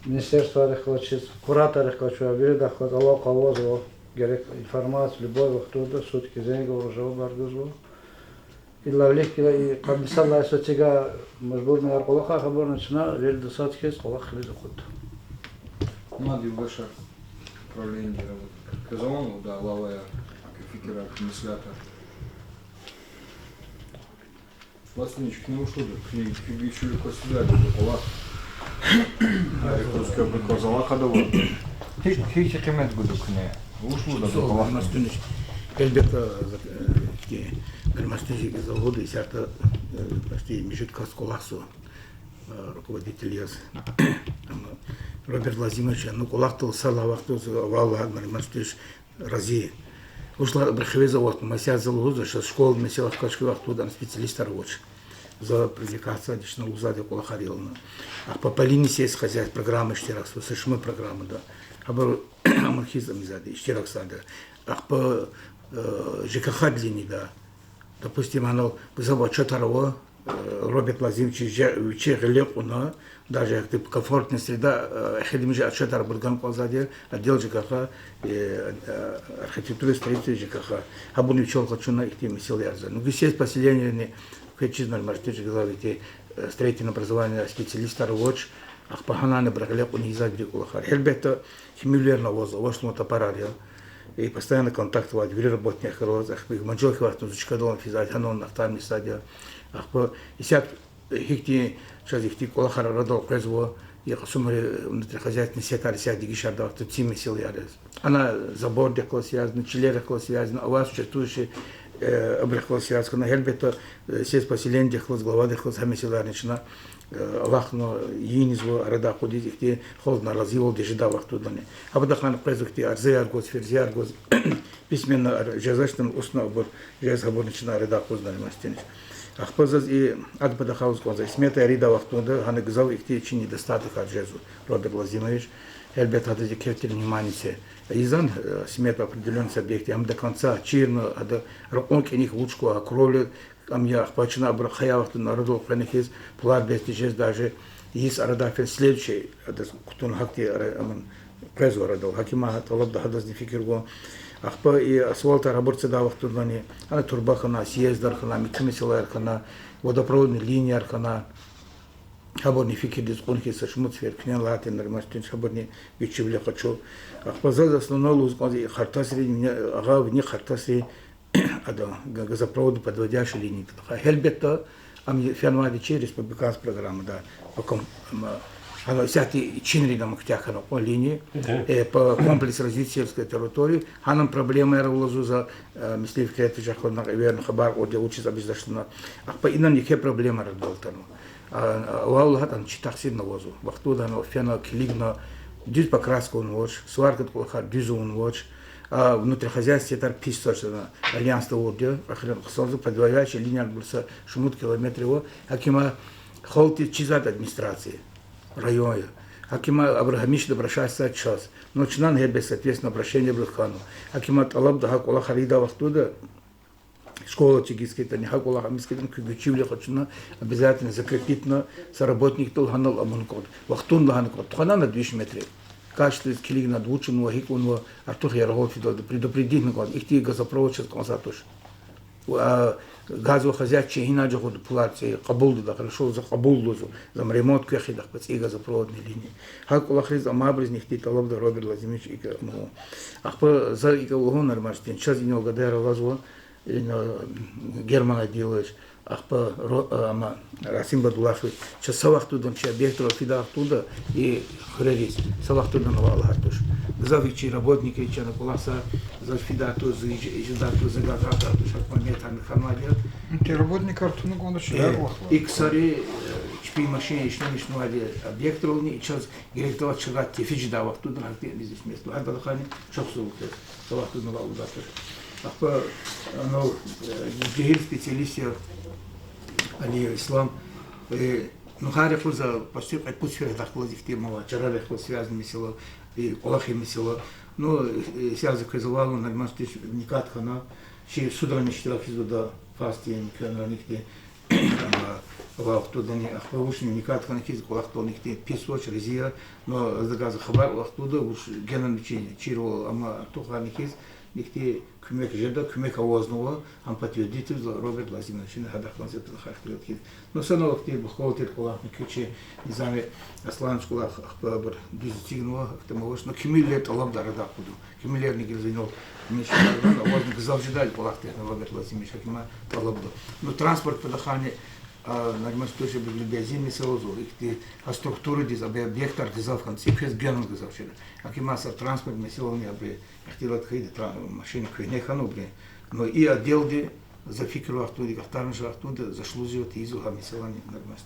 министерствойрихъ галаз чиз, кураторрихъ галаз чун виридахъ галаз алакъа авазва, герек информация любой вахтунда, сутки зенг авур, жавабар гузва. Идалай вилик гила и къанни сад лагьай йисуз эцигай мажбурнавай кӀвалахар хабурна чна вирида сад хьиз кӀвалах кьилиз акъудда. Мад юлдашар управлениеда работает. Квез авани лугьудай алаваяр, фикирар, меслятар? Василий Ильич, куьне вуч лугьуда, куьне гьикӀ чуьлуь кваз физвайди кӀвалах? ГьикӀ кваз алакъада авайди? Гьич, гьич къимет гуда куьне? Вуч лугьуда кӀвалах? Гьелбетда, э, ихьтин, Мариман Стуьзиз лугьуда, исятда, э, ихьтин муьжуьд кас кӀвалахзава, э, руководитель яз. Амма Роберт Лазимович, ну, кӀвалахдал сад лагьай вахтунда, валлагь, Мариман Стуьзиевич, рази. Вучиз лагьайтӀа абуру хивез аватна, маса за лугьузва, ша школадин месэла хкаж хьайи вахтунда ам специалистар авач. За привлекатьзавайди чна лугьузвайди кӀвалахар я лагьана. Ахпа по линии сельского хозяйства программа иштиракзава, са шумуд программада. Гьабур амай хьиз ам ийизвайди, иштиракзавайди. Ахпа, э, ЖКХ-дин линияда. Допустим, гьанал гзаф отчётар ава, э, Роберт Владимирович же вичи гъиле кьуна, даже комфортная среда, э, эхиримжи отчётар абур гана кӀанзавайди я, отдел ЖКХ, э, э, архитектуры и строительства ЖКХ. Гьабурни вичел къачуна ихьтин месэлаяр ийизва. Ну, гьа сельское поселениени квечиз нормально гзаф ихьтин, э, строительное образование специалистар авач, ахпа гьанани абуру гъиле кьуна ийизвайди кӀвалахар. Гьелбетда, кимивилерни авазва, авач лугьун тапарар я. И постоянно контакт авайди вири работникар аваз, ахпа мажал хьайи вахтунда зи чкадал физвайди, гьанал ахтармишзавайди я. Ахпа исятда гьихьтин, чаз ихьтин кӀвалахар арадал къвезва, и Кьасумхуьруьн внутрихозяйственный секторда исятда дегишардай вахтунда цин месэлаяр яз. Ана забордихъ галаз связано, чилерихъ галаз связано, аваз четуши, э, абурухъ галаз связано хьана, гьелбетда, э, сельскохозяйственныйдихъ галаз, главадихъ галаз гьа месэлаярни чна, э, алахъна, ийизва, арадай акъудиз, ихьтин халкь наразивал тежедай вахтундани. Гьа патахъай къвезва ихьтин арзаяр гваз, ферзияр гваз, письменно ар-, жезвачтӀани устно абур жез, гьабурни чна арадай акъудна, нормально. Ахпа заз и, адан патахъай лугьуз кӀанзава, и смета ярийдай вахтунда гьана гзаф ихьтин чи недостаткар жезва, Роберт Владимирович. Гьелбетда, гьадаз еке тир внимание це. Ийизва, э, смета определённый объектдин, ам до конца чирна, гьада ракьун кӀаник вуч ква, кровля ам я, ахпа чна абур хьайи вахтунда арадал къвена хьиз, пулар бес тежез, даже йис арадай фена следующий, гьадаз кутуна гьахьтин ара-, аман къвезва арадал. ГьакӀ им а тӀалабда гьадазни фикир гун. Ахпа и асфальтар гьабур цадай вахтундани, гьана турба хьана, съездар хьана, муькуь месэлаяр хьана, водопроводный линияр хьана, гьабурни фикирдиз кьуна хьиз са шумуд сефер куьне лагьайтӀа, нормально, гьабурни гуьзчивиле къачу. Ахпа заз основной лугьуз кӀанзава и Хартасрин, агъа, вини Хартасрин, ада, г-, газопроводный подводящая линия тахьай. Гьелбетда, ам фенвайди чи республиканский программада, по ком-, м, гьана исятда чинрин ам куьтягь хьана кьван линия, э, по комплекс развития сельской территории, гьанани проблемаяр ава лугьузва, э, Муслим Фикретович, ахпа накь эверна хабар кьурди я вучиз абиз дашна. Ахпа инани еке проблемаяр галатна. А, а, авайвал лагьайтӀа, чи тахсирни авазва. Вахтунда гьана фена, килигна, дуьз покраска авунвач, сваркадин кӀвалахар дуьз авунвач, а внутрихозяйственный секторар пис туш, ана, альянсда авурди я, эхирни хъсанзава, подводящая линияр буса шумуд километр ава, гьакӀ им а халкьдиз чизвайди администрация, район я. ГьакӀ им а абуру гьамиша обращаться ийизвайди чаз. Ну, чнани гьелбетда соответственно обращениябуруз хьанва. ГьакӀ им а тӀалабда гьа кӀвалахар ийидай вахтунда, школа чиз гьикӀ хьайитӀани, гьа кӀвалах ам хьайитӀани, куь гуьзчивиле къачуна, обязательно закрепитьна, са работникдал гьанал амукьна кӀанда. Вахтунда гьана кӀанда, тухвана на дуьз метр. Качестводиз килигна, вуч авунва, гьикӀ авунва, артух яргъал фидалди предупредитьна кӀанда, ихьтин газопровод чаз кӀанзавайди туш. Ва, а, газовый хозяйство чи гьинай жагъурда пулар цӀи кьабулдада, хорошо, за кьабулзава, за ам ремонт квехъ ийида, ахпа цӀи газопроводный линия. Гьа кӀвалахриз, амайбурузни ихьтин тӀалабда Роберт Владимирович икӀ, ну, ахпа за икӀ лугьун, нормально, чаз инал гадаяр алазва, ина, Герман Адилович, ахпа ро-, а, ама, Расим Бадулахович, чаз са вахтунда чи объектрал фидай вахтунда и хуьрериз, са вахтунда ава лагьай туш. Гзаф чи работникри чна кӀвалахзава, заз фидай туш, заз жи-, жедай туш, заз гатадай туш, гьакӀ метрни хьанвайди я. Чи работникар туна кӀанда, чи Э, икӀ сари, э, чпин машин ишлемишнавайди объектрални, и чаз герек авай чкадал тефиз жедай вахтунда гьахьтин бизнес место. Гьа патахъайни чухсагъул квез, са вахтунда ава лагьай туш. Ахпа, ну, э, жегьил специалист я Алиев Ислам. Э, ну, гьар юкъуз за почти кьвед-пуд сефер гьадахъ галаз ихьтин мала, чарарихъ галаз связанный месэла, э, кӀвалахрин месэла. Ну, э, связь квез авайла, нормально вникать хьана, чи судрани иштирак ийизвайди я, ФАС-дин, куьнрани ихьтин, ама, ава вахтундани, ахпа вучни вникать хьана хьиз, кӀвалахдални ихьтин пис авач, рази я, но адаз хабар кьур вахтунда, вуч генани чи, чирвал, ама, артухарни хьиз, ихьтин куьмек жеда, куьмек авазнава, ам подтвердитьзава Роберт Владимировични, гьадахъ галаз за патахъай ихтилат хьиз. Ну, санал вахтунда бухгалтер кӀвалахни куьче, Низами Асланович кӀвалах, ахпа абур дуьз эцигнава, ахтам авач, ну, кимивилер тӀалабда арадай акъудун. Кимивилерни гила за инал, мешин авазни гзаф жедай кӀвалах техни Роберт Владимирович, гьакӀ им а тӀалабда. Ну, транспорт патахъайни, а, нормально, тоже бензин месэла ава, ихьтин, гьа структурадиз, абур объектар гзаф хьана, цӀи квез генани гзаф жеда. ГьакӀ им а са транспорт месэлани абуру ихтилат хьайиди, тра-, машин куьгьне хьана абуру. Но и отделди за фикир вахтунда, ахтармиш вахтунда, за шлузио тийизва гьа месэлани, нормально.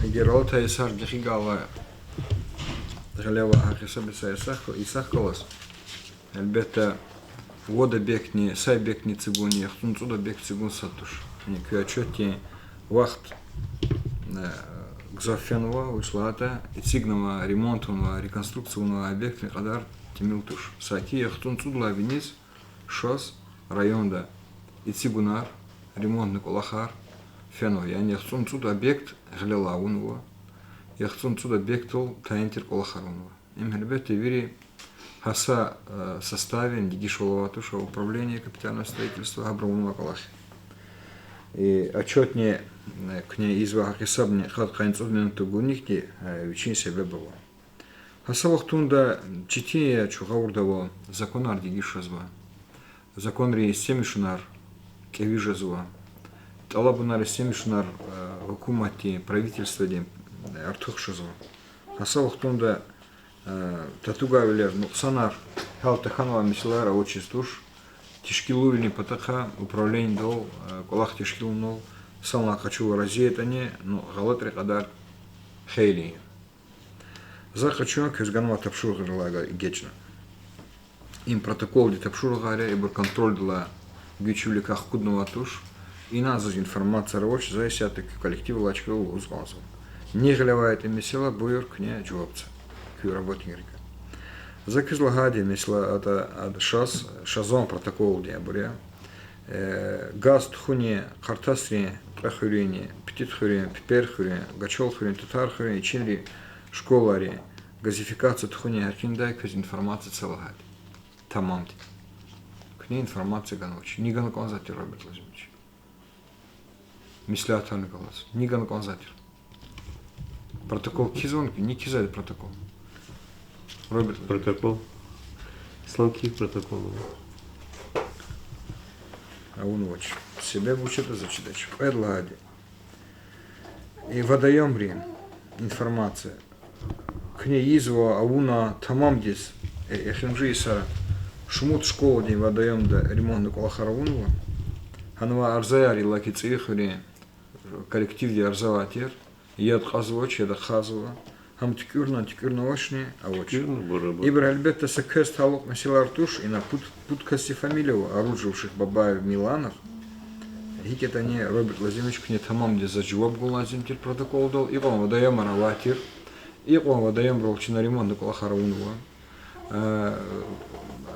Эгер Алатай йисар гекъигайла, гъилевай гьа гьисаб йиса йисахъ-, йисахъ галаз, гьелбетда, вад объектни, са объектни эцигуни, яхцӀурни цӀуд объект эцигун сад туш. Яни куь отчётдин Вахт, э, гзаф фенва, вучиз лагьайтӀа эцигнавай, ремонт авунвай, реконструкция авунвай объектдин кьадар тӀимил туш. Саки яхцӀурни цӀуд лагьай виниз шаз районда эцигунар, ремонтни кӀвалахар фенва. Яни яхцӀурни цӀуд объект гъилелай авунва, яхцӀурни цӀуд объектдал тайин тир кӀвалахар авунва. Им гьелбетда вири гьа са, э, составдин дегишвал авай туш, управление капитального строительства, гьабуру авунвай кӀвалах я. И отчётни, э, куьне ийизвай гьа гьисабни къад-къанни цӀуд минутда гуникди, э, вичин себеб ава. Гьа са вахтунда четин я чун гъавурда авай законар дегиш жезва. Законрин истемишунар кӀеви жезва. ТӀалабунар, истемишунар, э, гьукуматдин, правительстводин, э, артух жезва. Гьа са вахтунда, э, татугайвилер, нукьсанар, гьал тахьанвай месэлаяр авачиз туш. Тешкилвилин патахъай управленидал, э, кӀвалах тешкилунал санлай къачурла рази ятӀани, ну, гъалатӀрин кьадар хейлин я. За къачун квез ганвай тапшуругърилай эгечӀна. Им протоколдин тапшуругъар я, ибур контрольдилай гуьч виликай хкуднавай туш. Ина заз информацияр авач, за исятда куь коллективдилай чкадал лугьуз кӀанзава. Ни гъилевайтӀа месэла, буюр, куьне жаваб це, куь работникрикай. За квез лагьайди, месела, атӀа, атӀа шаз, шазан протоколдин абур я. Э, газ тухуни Къартасрин кьве хуьруьнни, Петит хуьруьн, Пипер хуьруьн, Гачал хуьруьн, Татар хуьруьн ичинрин школайрин газификация тухунин гьакъиндай квез информация це лагьайди. Тамамди. Куьне информация ганвач. Ни гана кӀанзавай тир, Роберт Владимирович? Меслятарни галаз. Ни гана кӀанзавай тир? Протокол кхьизвани куьн? Ни кхьизвайди протокол? Роберт Владимирович. Протокол. Ислам кхьихь протокол. Авунвач. Себеб вуч ятӀа, заз чидач. Кьвед лагьайди. И водоёмрин информация. Куьне ийизва, авуна тамамдиз, э, эхиримжи йисара шумуд школадин водоёмда ремонтни кӀвалахар авунва. Гьанва арзаяр, иллаки ЦӀийи хуьруьн коллективди арза авай тир, яд кьазвач, яд ахъайзава. Гьам туькӀуьрна, туькӀуьрнавачни авач. ТуькӀуьрна, бурабур. Ибур гьелбетда са квез талукь месэлаяр туш, ина пуд, пуд касдин фамилия ава: Оруджев, Шихбабаев, Миланов. ГьикӀ ятӀани, Роберт Владимирович, куьне тамамдиз заз жаваб гун лазим тир протоколдал. Икьван водоёмар авай тир. Икьван водоёмрал чна ремонтни кӀвалахар авунва. Э,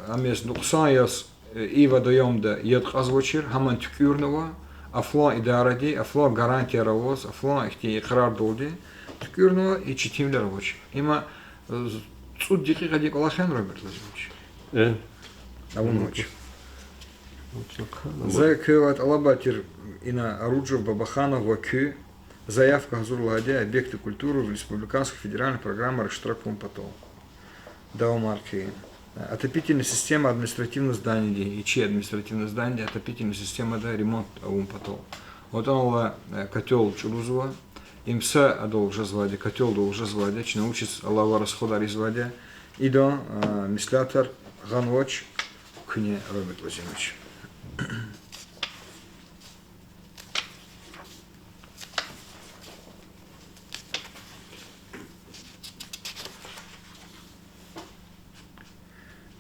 ам яз нукьсан яз, э, и водоёмда яд кьазвачир, гьамни туькӀуьрнава, а флан идаради, а флан гарантияр аваз, а флан ихьтин икьрардалди туькӀуьрнава, и четинвилер авач. Има, э, цӀуд декьикьадин кӀвалах яни, Роберт Владимирович? Э. Авунвач. За квевай тӀалабайтир, ина Оруджев, Бабаханов ва куь заявка гьазур лагьайди объекты культуры в республиканской федеральной программари иштирак авун патал. Давамар хьи. Отопительная система административного зданиеди, и чи административное зданиеди отопительная системада ремонт авун патал. ВатӀанала, э, котёл чӀурузва. Им са адал жезвайди, котёлдал жезвайди, чна вучиз алава расходар ийизвайди я. Идан, э, меслятар гъанвач куьне, Роберт Владимирович.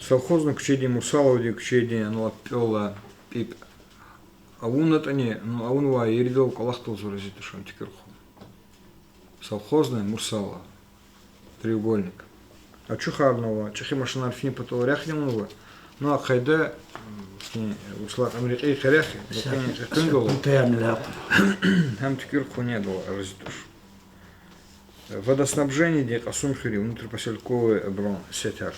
Совхозный куьчедин, Мурсаловдин куьчедин, анал пӀипӀ авунатӀани, ну, авунвай еридал, кӀвалахдал зун рази туш, ам туькӀуьр хъувуна. Совхозный, Мурсалов. Треугольник. Ачухарнава, чӀехи машинар фин патал рехъ авунва. Ну, а къайда, м, фин, услакьан рекьин къерех, рекьин къекъуьнгал. Гьам туькӀуьр хъувуна, адал рази туш. Водоснабжениедин Кьасумхуьруьн внутрипоселковый абурун сетар.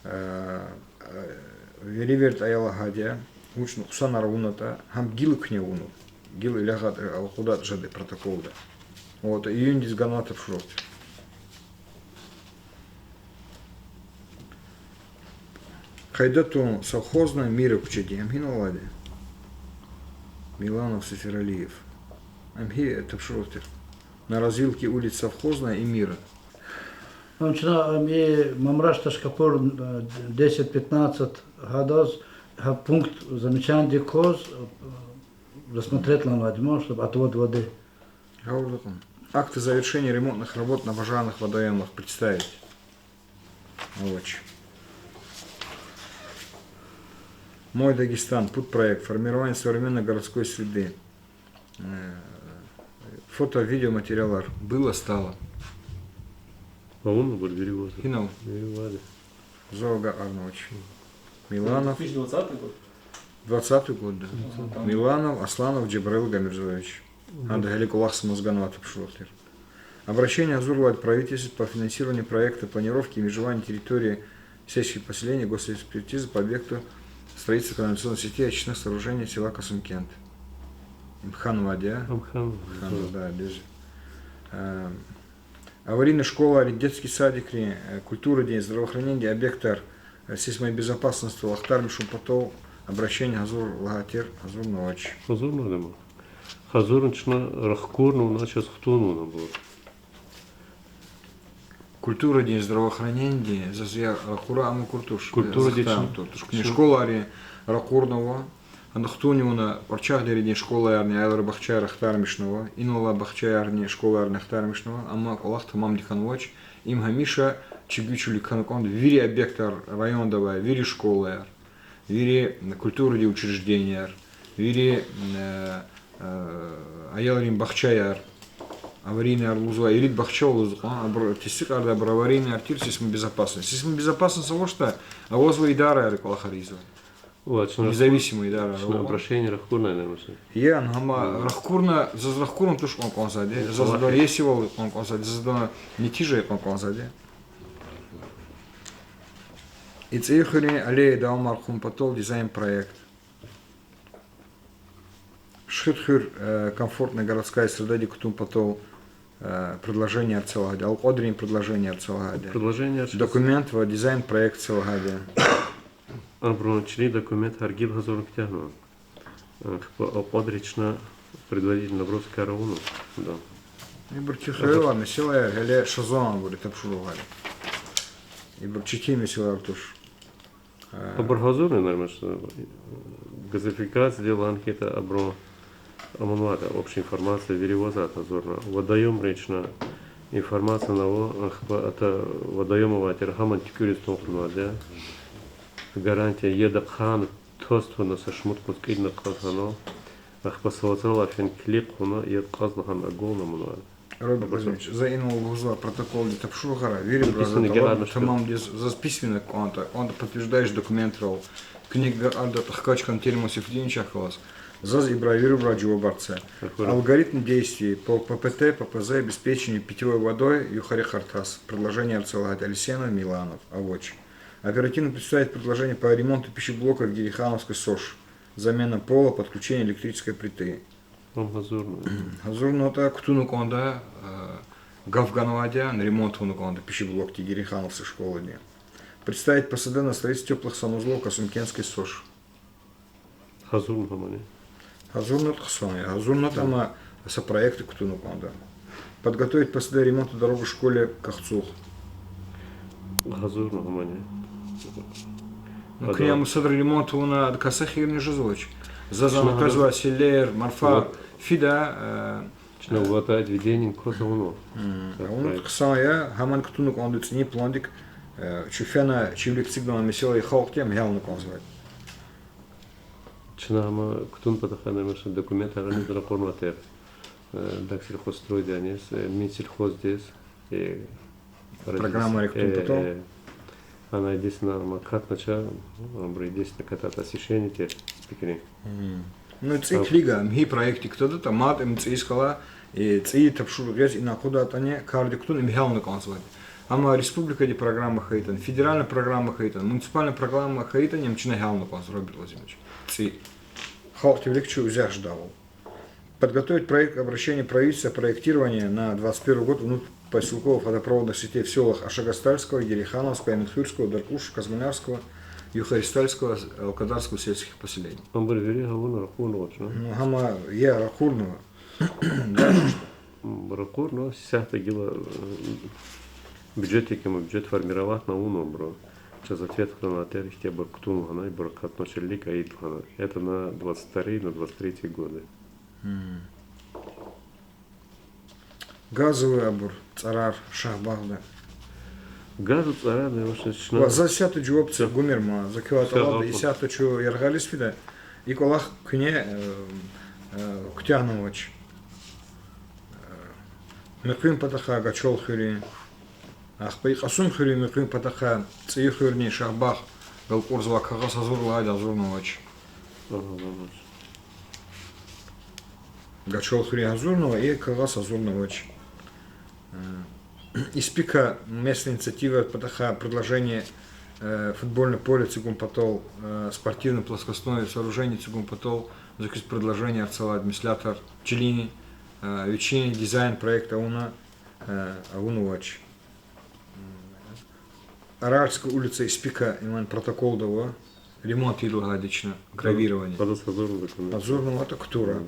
Э, э, веревиртӀа ая лагьайди я, вуч нукьсанар авунатӀа, гьам гила куьне авунва. Гила илягъайтӀа, акъудайтӀа жеда протоколда. Вот, июндиз ганвай тапшуругъ тир. Къайда тун Совхозный, Мира куьчедин, ам гьинал алайди? Миланов, Сефералиев. Ам гьи тапшуругъ тир? На развилке улиц Совхозная и Мира. Ам чна, ам и Мамраш-Ташкапур, э, десять пятнадцать гьадаз, гьа пункт замечаниедик кваз, э, рассмотреть лагьанвайди я, чтобы отвод воды. Гъавурда кьун. Акты завершения ремонтных работ на бажарных водоёмах представить. Авач. Мой Дагестан, пуд проект, формирование современной городской среды. Э, Фото, видеоматериалар. Было, стало. Авуна абур вири ваз. Гьинал? Вири ваз. Зав агакьарнавач. Миланов. Две тысячи двадцатый год? Двадцатый год, да. Ага, там. Миланов Асланов Джабраил Гамирзоевич. Мгм. Ада гьеле кӀвалахзамаз ганвай тапшуругъ тир. Обращение гьазурвайди правительству по финансированию проекта планировки и межевания территории сельских поселений, госэкспертизы по объекту строительства канализационной сети и очистных сооружений села Касымкент. Им хьанвайди я? Ам хьанва. Хьанва, да, дуьз. Э, аварийный школайрин, детский садикрин, э, культурадин, здравоохранениедин объектар, э, сейсмобезопасностьдал ахтармишун патал обращение гьазур лагьай тир, гьазурнавач. Гьазурнавани ма? Гьазурна чна рахкурна авуна, чаз хтун авуна абур. Культурадин, здравоохранениедин, заз я ракъура ам акур туш, э, Культурадин захтан чна, тур туш. Куьне чна школайрин ракъурнава, ана хтунни авуна, Кьурчагъ деринин школаярни, аялрин бахчаяр ахтармишнава, инал алай бахчаярни, школаярни ахтармишнава, амма кӀвалах тамамди хьанвач, им гьамиша чи гуьчвилик хьана кӀанда, вири объектар районда авай, вири школаяр, вири культурадин учрежденияр, вири, э, э, аялрин бахчаяр, аварийнияр лугьузва, ирид бахча лугьуз кьван, абур тестикьардай, абур аварийнияр тир, сейсмобезопасность. Сейсмобезопасность авачтӀа, авазва идараяр кӀвалахар ийизва. Ва чна Независимый идара чна ава. Обращение рахкурна, наверное, что? Ян, гьама рахкурна, заз рахкурун туш кьван кӀанзавайди. Заз ва рейсивал кьван кӀанзавайди, заз нетижа кьван кӀанзавайди. И ЦӀийи хуьруьн аллея давамар хъун патал дизайн-проект. Шихидхуьр, э, комфортная городская средадик кутун патал, э, предложенияр це лагьайди, Алкьвадрин предложенияр це лагьайди. Предложенияр це. Документ ва дизайн-проект це лагьайди. Абурун чилин документар гила гьазурна куьтягьнава. Э, хпа Алкьвадри чна предварительно наброскаяр авуна. Да. Ибур куь хвейила месэлаяр, гьеле шазан абур тапшуругъар. Ибур четин месэлаяр туш. Абур гьазурна, нормально, что газификация де лагьана хьайитӀа, абурун аманватӀа, общая информация вири ваз гьазурна. Водоёмрин чна информация ава, ахпа ата водоём авай тир, гьамни туькӀуьриз тун хъувунвайди я. Гарантия яд ахъайна тваз тавуна са шумуд къуз кьилни кьаз хьана. Ахпа са вацралай фин килиг хъувуна, яд кьаз лагьана агална аманвай. Роберт Владимирович, за инал лугьузвай протоколдин тапшуругъар вирибуруз, письменно гелармиш тамамдиз, заз письменно кӀватӀа, кӀватӀа подтверждающий документар ава. Куьне гьакӀ ада тахкачкан Тельман Сейфудиновичахъ галаз. Заз ибурай вирибуруз жавабар це. Алгоритм действий по ППТ, ППЗ, обеспечение питьевой водой Юхари Къартас. Предложенияр це лагьайди Алисенов, Миланов, авач. Оперативно представить предложение по ремонту пищеблока в Герихановской СОШ. Замена пола, подключение электрической плиты. Ам гьазурна. ГьазурнатӀа, кутуна кӀанда, э, гаф ганвайди я, ремонт авуна кӀанда пищеблокдин Герихановский школадин. Представить ПСД на строительство тёплых санузлов Касымкентской СОШ. Гьазурна гьамани? ГьазурнатӀа хъсан я. ГьазурнатӀа, амма са проект кутуна кӀанда. Подготовить ПСД ремонта дорогу школе Кахцух. Гьазурна гьамани? Ну, куьне ам садра ремонт авуна, ада кас эхирни жезвач. Заз ам къвезвай селлер, марфар фида, э, чна ватӀа отведениени кваз авунва. АвунатӀа хъсан я, гьамани кутуна кӀанда цӀинин пландик, э, чун фена, чи вилик эцигнавай месэла я, халкьди ам гьялна кӀанзавайди. Чна гьам кутун патахъай, наверное, документар аниз ракъурнавай тир, э, Дагсельхозстройдиз, э, Минсельхоздиз, э, программайрик кутун патал. Ана единственное, ам катнач, абуру единственное катайтӀа освещение тир пикрин. Ну, цӀи килига, михьи проектдик кутадатӀа, мад им цӀийиз кала, цӀийи тапшуругъ яз ина акъудайтӀани, кардик кутун им гьялна кӀанзавайди. Амма республикадин программа хьайитӀани, федеральный программа хьайитӀани, муниципальный программа хьайитӀани, им чна гьялна кӀанзава, Роберт Владимирович. ЦӀи. Халкьдин вилик чун уьзяй жедайвал. Подготовить проект обращения правительства проектирования на двадцать первый год внутрипоселковых водопроводных сетей в селах Ашагастальского, Герихановского, Аминхуьрского, Даркуш, Казмунарского, Юхаристальского, Алкадарского сельских поселений. Абур вири гьавуна ракъурнавач, а? Ну, гьама я ракъурнава. Ракъурнава, исятда гила, э, бюджет, икӀ ама бюджет формировать авуна абуру. Чаз ответ хьанвай тир, ихьтин абур кутун лагьана, ибур катнач, вилик аид лагьана. Это на двадцать вторые, на двадцать третьи годы. Газовый абур, цӀарар Шагьбагъда. Газовый цӀарар, наверное, чна... Ва заз исятда жаваб це гумир ман, за квевай тӀалабда, исятда чун яргъализ фида, и кӀвалах куьне, э, э, куьтягьнавач. Муькъвен патахъай Гачол хуьруьн, ахпа и Кьасумхуьруьн, Муькъвен патахъай ЦӀийи хуьрни Шагьбагъ галкӀурзавай кагъаз гьазур лагьайди гьазурнавач. Гачол хуьруьн гьазурнава, и кагъаз гьазурнавач. Э, Испика местная инициатива патахъай предложение, э, футбольное поле эцигун патал, э, спортивное плоскостное сооружение эцигун патал, за куьз предложение арцалай администратор чилин, э, вичин дизайн проект авуна, э, авунвач. Аральская улица, Испика, иман протоколда ава, ремонт ийида лагьайди чна, гравирование. Гьадаз гьазурнаватӀа кутура.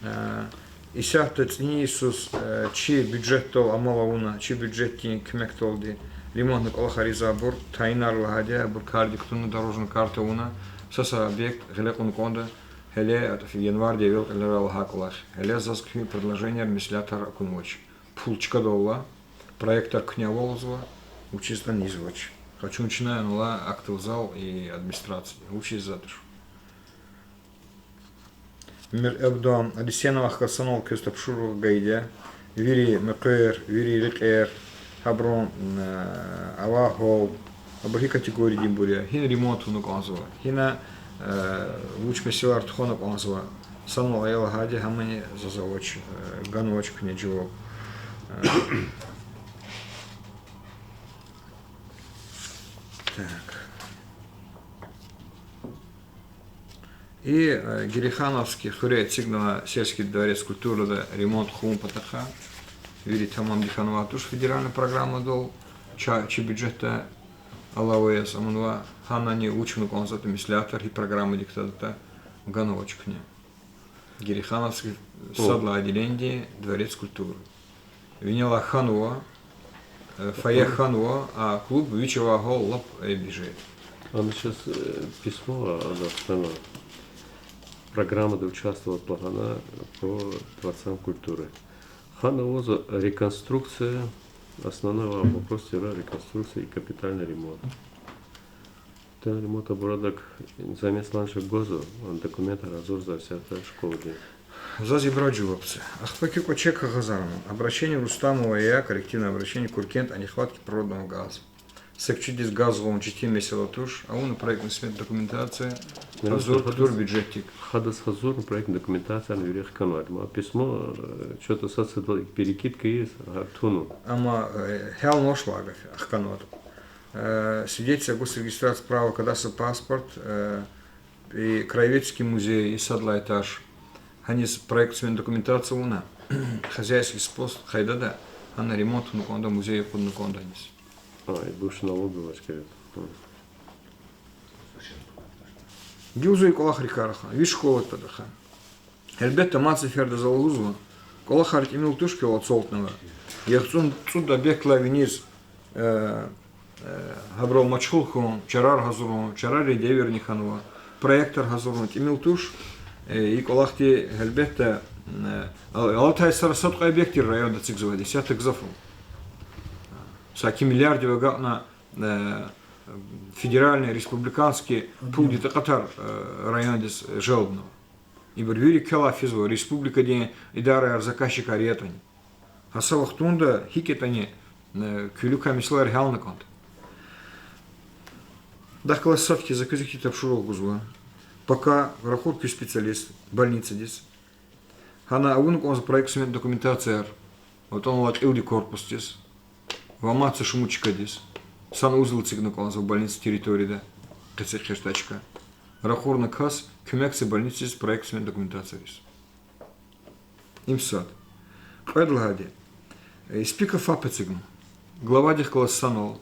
Э, исятда цӀинин йисуз, э, чи бюджетдал амал авуна, чи бюджетдин куьмекдалди ремонтни кӀвалахар ийизвайбур тайинар лагьайди, абур кардик кутуна, дорожный карта авуна, са-са объект гъиле кьуна кӀанда, гьеле январди эвел кьилерай лагьай кӀвалах. Гьеле заз куь предложенияр, меслятар акунвач. Пул чкадал ала, проектар куьне авазва, вучиз ятӀани ийизвач. Къачун чна анал актовый зал и администрация. Вучиз за туш. Мир-, абурун Алисенова Хасанал квез тапшуругъ гайиди я. Вири муькъвер, вири рекьер, гьабурун, э, авай гьал, абур гьи категориядинбур я, гьина ремонт авуна кӀанзава, гьина, э, вуч месэлаяр тухвана кӀанзава, санал ая лагьайди гьамани заз авач, э, ганвач куьне жаваб. Э, так. И, э, Герехановский хуьре эцигнава сельский дворец культурыда ремонт хъувун патахъай. Вири тамамди хьанвай туш федеральный программадал, ча-, чи бюджетда алава яз аманва, гьанани вуч авуна кӀанзаватӀа, меслятар гьи программадик тадатӀа, ганвач куьне. Герехановский сад лагьай отделениеди дворец культуры. Винелай хьанва, э, фойе хьанва, а клуб вич авай гьал лап айиб жеда. Ана сейчас, э, письмо адахтана, программада участвовать лагьана по дворцам культуры. Гьана авазва реконструкция, основной вопрос тир реконструкция и капитальный ремонт. Капитальный ремонт абур адак замес ланш гвазва, документар гьазурзавай исятда школадин. Заз ибура жаваб це. Ахпа куь кӀваче кагъазар ама. Обращение Рустамова я, коллективное обращение, Куркент о нехватке природного газа. Са кичӀедиз газ гъун четин месэла туш, авуна проектно-сметная документация, гьазур кутур бюджетдик. Гьадаз гьазур проектная документация вири хканвайди я. Ма письмо, э, что-то сад-садал перекидка ийиз, гьар туна. Амма, э, гьялнавач лагьай гаф я, хканватӀа. Э, свидетельство о госрегистрации права, кадастровый паспорт, э, и краеведческий музей, и сад лагьай этаж. Гьаниз проектно-сметная документация авуна, хозяйский способ къайдада, гьана ремонт авуна кӀанда, музей акъудна кӀанда гьаниз. А, и бывший налоговый авач квез. Гила зун и кӀвалахрикай рахана, виш школадин патахъай. Гьелбетда, мад сеферда за лугьузва, кӀвалахар тӀимил туш квел ацалтнавай. ЯхцӀурни цӀуд объектдилай виниз, э, э, гьабурал машгъул хьун, чарар гьазурун, чарарин девирни хьанва, проектар гьазурун тӀимил туш. Э, и кӀвалахди, гьелбетда, э, ал-, алатай йисара сад-кьве объект тир районда эцигзавайди, исятда гзаф ава. Саки миллиарддив агакьна, э, федеральный, республиканский пулдин такьатар, э, райондиз желбнава. Ибур вири квелай физва, республикадин идараяр, заказчикар ятӀани. Гьа са вахтунда гьикӀ ятӀани, э, куьлуькай месэлаяр гьялна кӀанда. Дахкала сад хьиз, за квез ихьтин тапшуругъ гузва. Пока ракъур куь специалист больницадиз. Гьана авуна кӀанзава проектно-сметная документацияяр, ватӀан алай кьилди корпусдиз, ва мад са шумуд чкадиз, санузел эцигна кӀанзава больница территорияда, къеци-хъижеда чка. Ракъурна кас, куьмек це больницадиз проектно-сметная документацияриз. Им сад. Кьвед лагьайди. Э, Испика ФАП эцигна. Главадихъ галаз санал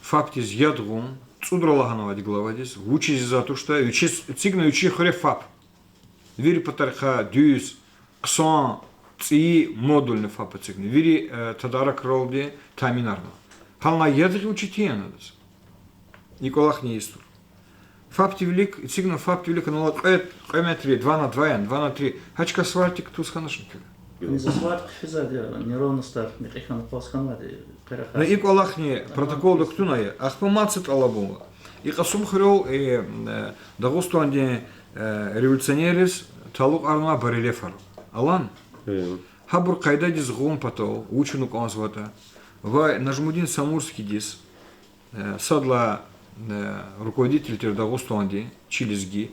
ФАПдиз яд гъун, цӀудрал лагьанвайди главадиз, вучиз ийизвай туштӀа, вичиз эцигна вичин хуьре ФАП. Вири патарихъай дуьз, хъсан, цӀийи модульный ФАП эцигна. Вири, э, тадаракралди таъминарна. Гьанлай яд гъун четин я адаз. И кӀвалахни ийиз тур. ФАПдин вилик, эцигна ФАПдин вилик анал кьве, кьве метр, два на два яни, два на три. Гьа чка асфальтдик туз хьаначни куьне? Асфальт хъфизвайди, неровностьар мекьи хьана, акъваз хьанвайди, къерехар. Ну, и кӀвалахни протоколда кутуна я, ахпа мад са тӀалабун ава. И Кьасумхуьрел, и, э, Дагъустандин, э, революционерриз талукьарнавай барельефар алан. Э. Гьабур къайдадиз гъун патал вуч авуна кӀанзаватӀа. Ва Нажмудин Самурскийдиз, э, сад лагьай, э, руководитель тир Дагъустандин, чи лезги.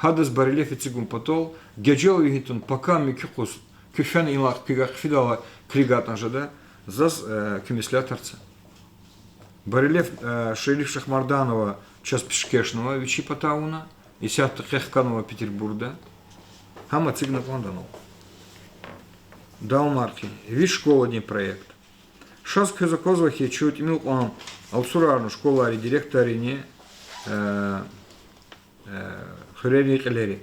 Гьадаз барельеф эцигун патал, гежел вегьин тавуна, пака муькуь юкъуз, куьн фена инлай куьгай хъфидайла килигайтӀан жеда, заз, э, куь меслятар це. Барельеф, э, Шериф Шахмарданова чаз пишкешнава, вичи патай авуна, исятда къе хканва Петербургда. Гьам эцигна кӀанда анал. Давамаркин, ви школадин проект. Шаз квез аквазва хьи, чун тӀимил кьван алцурарни школайрин директоррини, э, э, хуьрерин кьилери.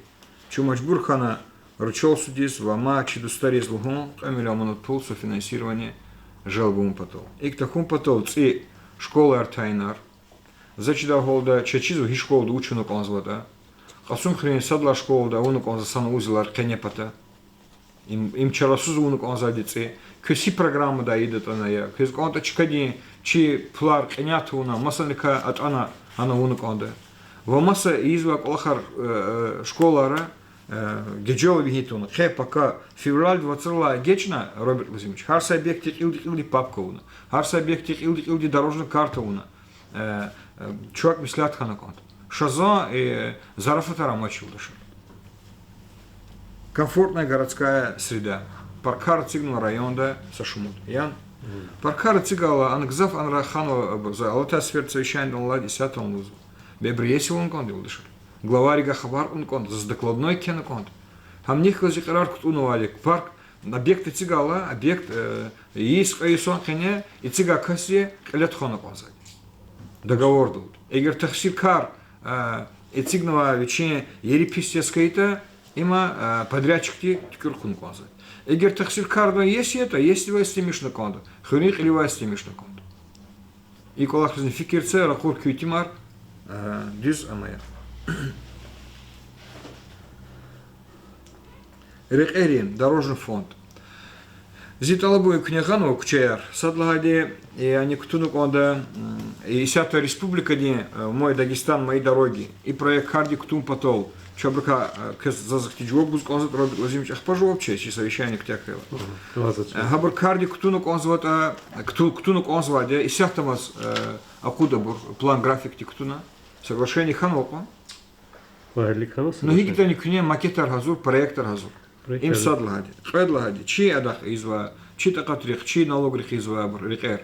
Чун мажбур хьана ручал судиз ва ма чи дустариз лугьун, кьве миллион манат пул софинансирование желб авун патал. ИкӀ тахьун патал цӀи школайра тайинар. За чидай гьалда чаз чизва гьи школада вуч авуна кӀанзаватӀа. Кьасумхуьруьн сад лагьай школада авуна кӀанзава санузелар къене пата. Им, им чарасуз авуна кӀанзавайди цӀи. Квез гьи программадай ийидатӀани я, квез кӀантӀа чкадин чи пулар кьиняй тавуна, масанрикай атӀана, гьана авуна кӀанда. Ва маса ийизвай кӀвалахар, э, э, школайра, э, гежел вегьин тавуна, къе пака февралдин вацралай эгечӀна, Роберт Владимирович, гьар са объектдин кьилди-кьилди папка авуна, гьар са объектдин кьилди-кьилди дорожный карта авуна. Э, э, чувак меслят хьана кӀанда. Шазан, э, зарафатар амач, юлдашар. Комфортная городская среда. Паркар эцигнава районда са шумуд. Яни? Паркар эцигайла, ана гзаф анра ханва, э, за алатай сефер совещаниедал алайди исятдани лугьузва. Бебра иеси авун кӀанда, юлдашар. Главайрикай хабар кьуна кӀанда, заз докладной кхьена кӀанда. Гьам нихъ галаз икьрар кутӀунвайди, парк, объект эцигайла, объект, э, йис, кьве йисан къене эцигай касди кьиле тухвана кӀанзавайди договордалди. Эгер тахсиркар, э, эцигнавай вичин ери пис яз хьайитӀа, има, э, подрядчикди туькӀуьр хъувуна кӀанзавайди. Эгер тахсиркарди иеси ятӀа, иесидивай истемишна кӀанда, хуьруьн кьиливай истемишна кӀанда. И кӀвалахризни фикир це, ракъур куь итимар, э, дуьз ама я. Рекьерин, дорожный фонд. Зи тӀалабун куьне гъанва куьчеяр. Сад лагьайди, яни кутуна кӀанда, м, исятда республикадин, э, Мой Дагестан, мои дороги, и проект кардик кутун патал, чабрукай, э, квез заз ихьтин жаваб гуз кӀанзаватӀа, Роберт Владимирович, ахпа жаваб чаз, чи совещание куьтягь хьайила. Э, гьабур кардик кутуна кӀанзаватӀа, куту-, кутуна кӀанзавайди я, исятдамаз, э, акъудна абур, план-графикдик кутуна, соглашение хьанва кьван. Ну, гьикӀ ятӀани куьне макетар гьазур, проектар гьазур. Им сад лагьайди. Кьвед лагьайди, чи адахъ ийизвай, чи такьатрихъ, чи налогрихъ ийизвай абур, рекьер.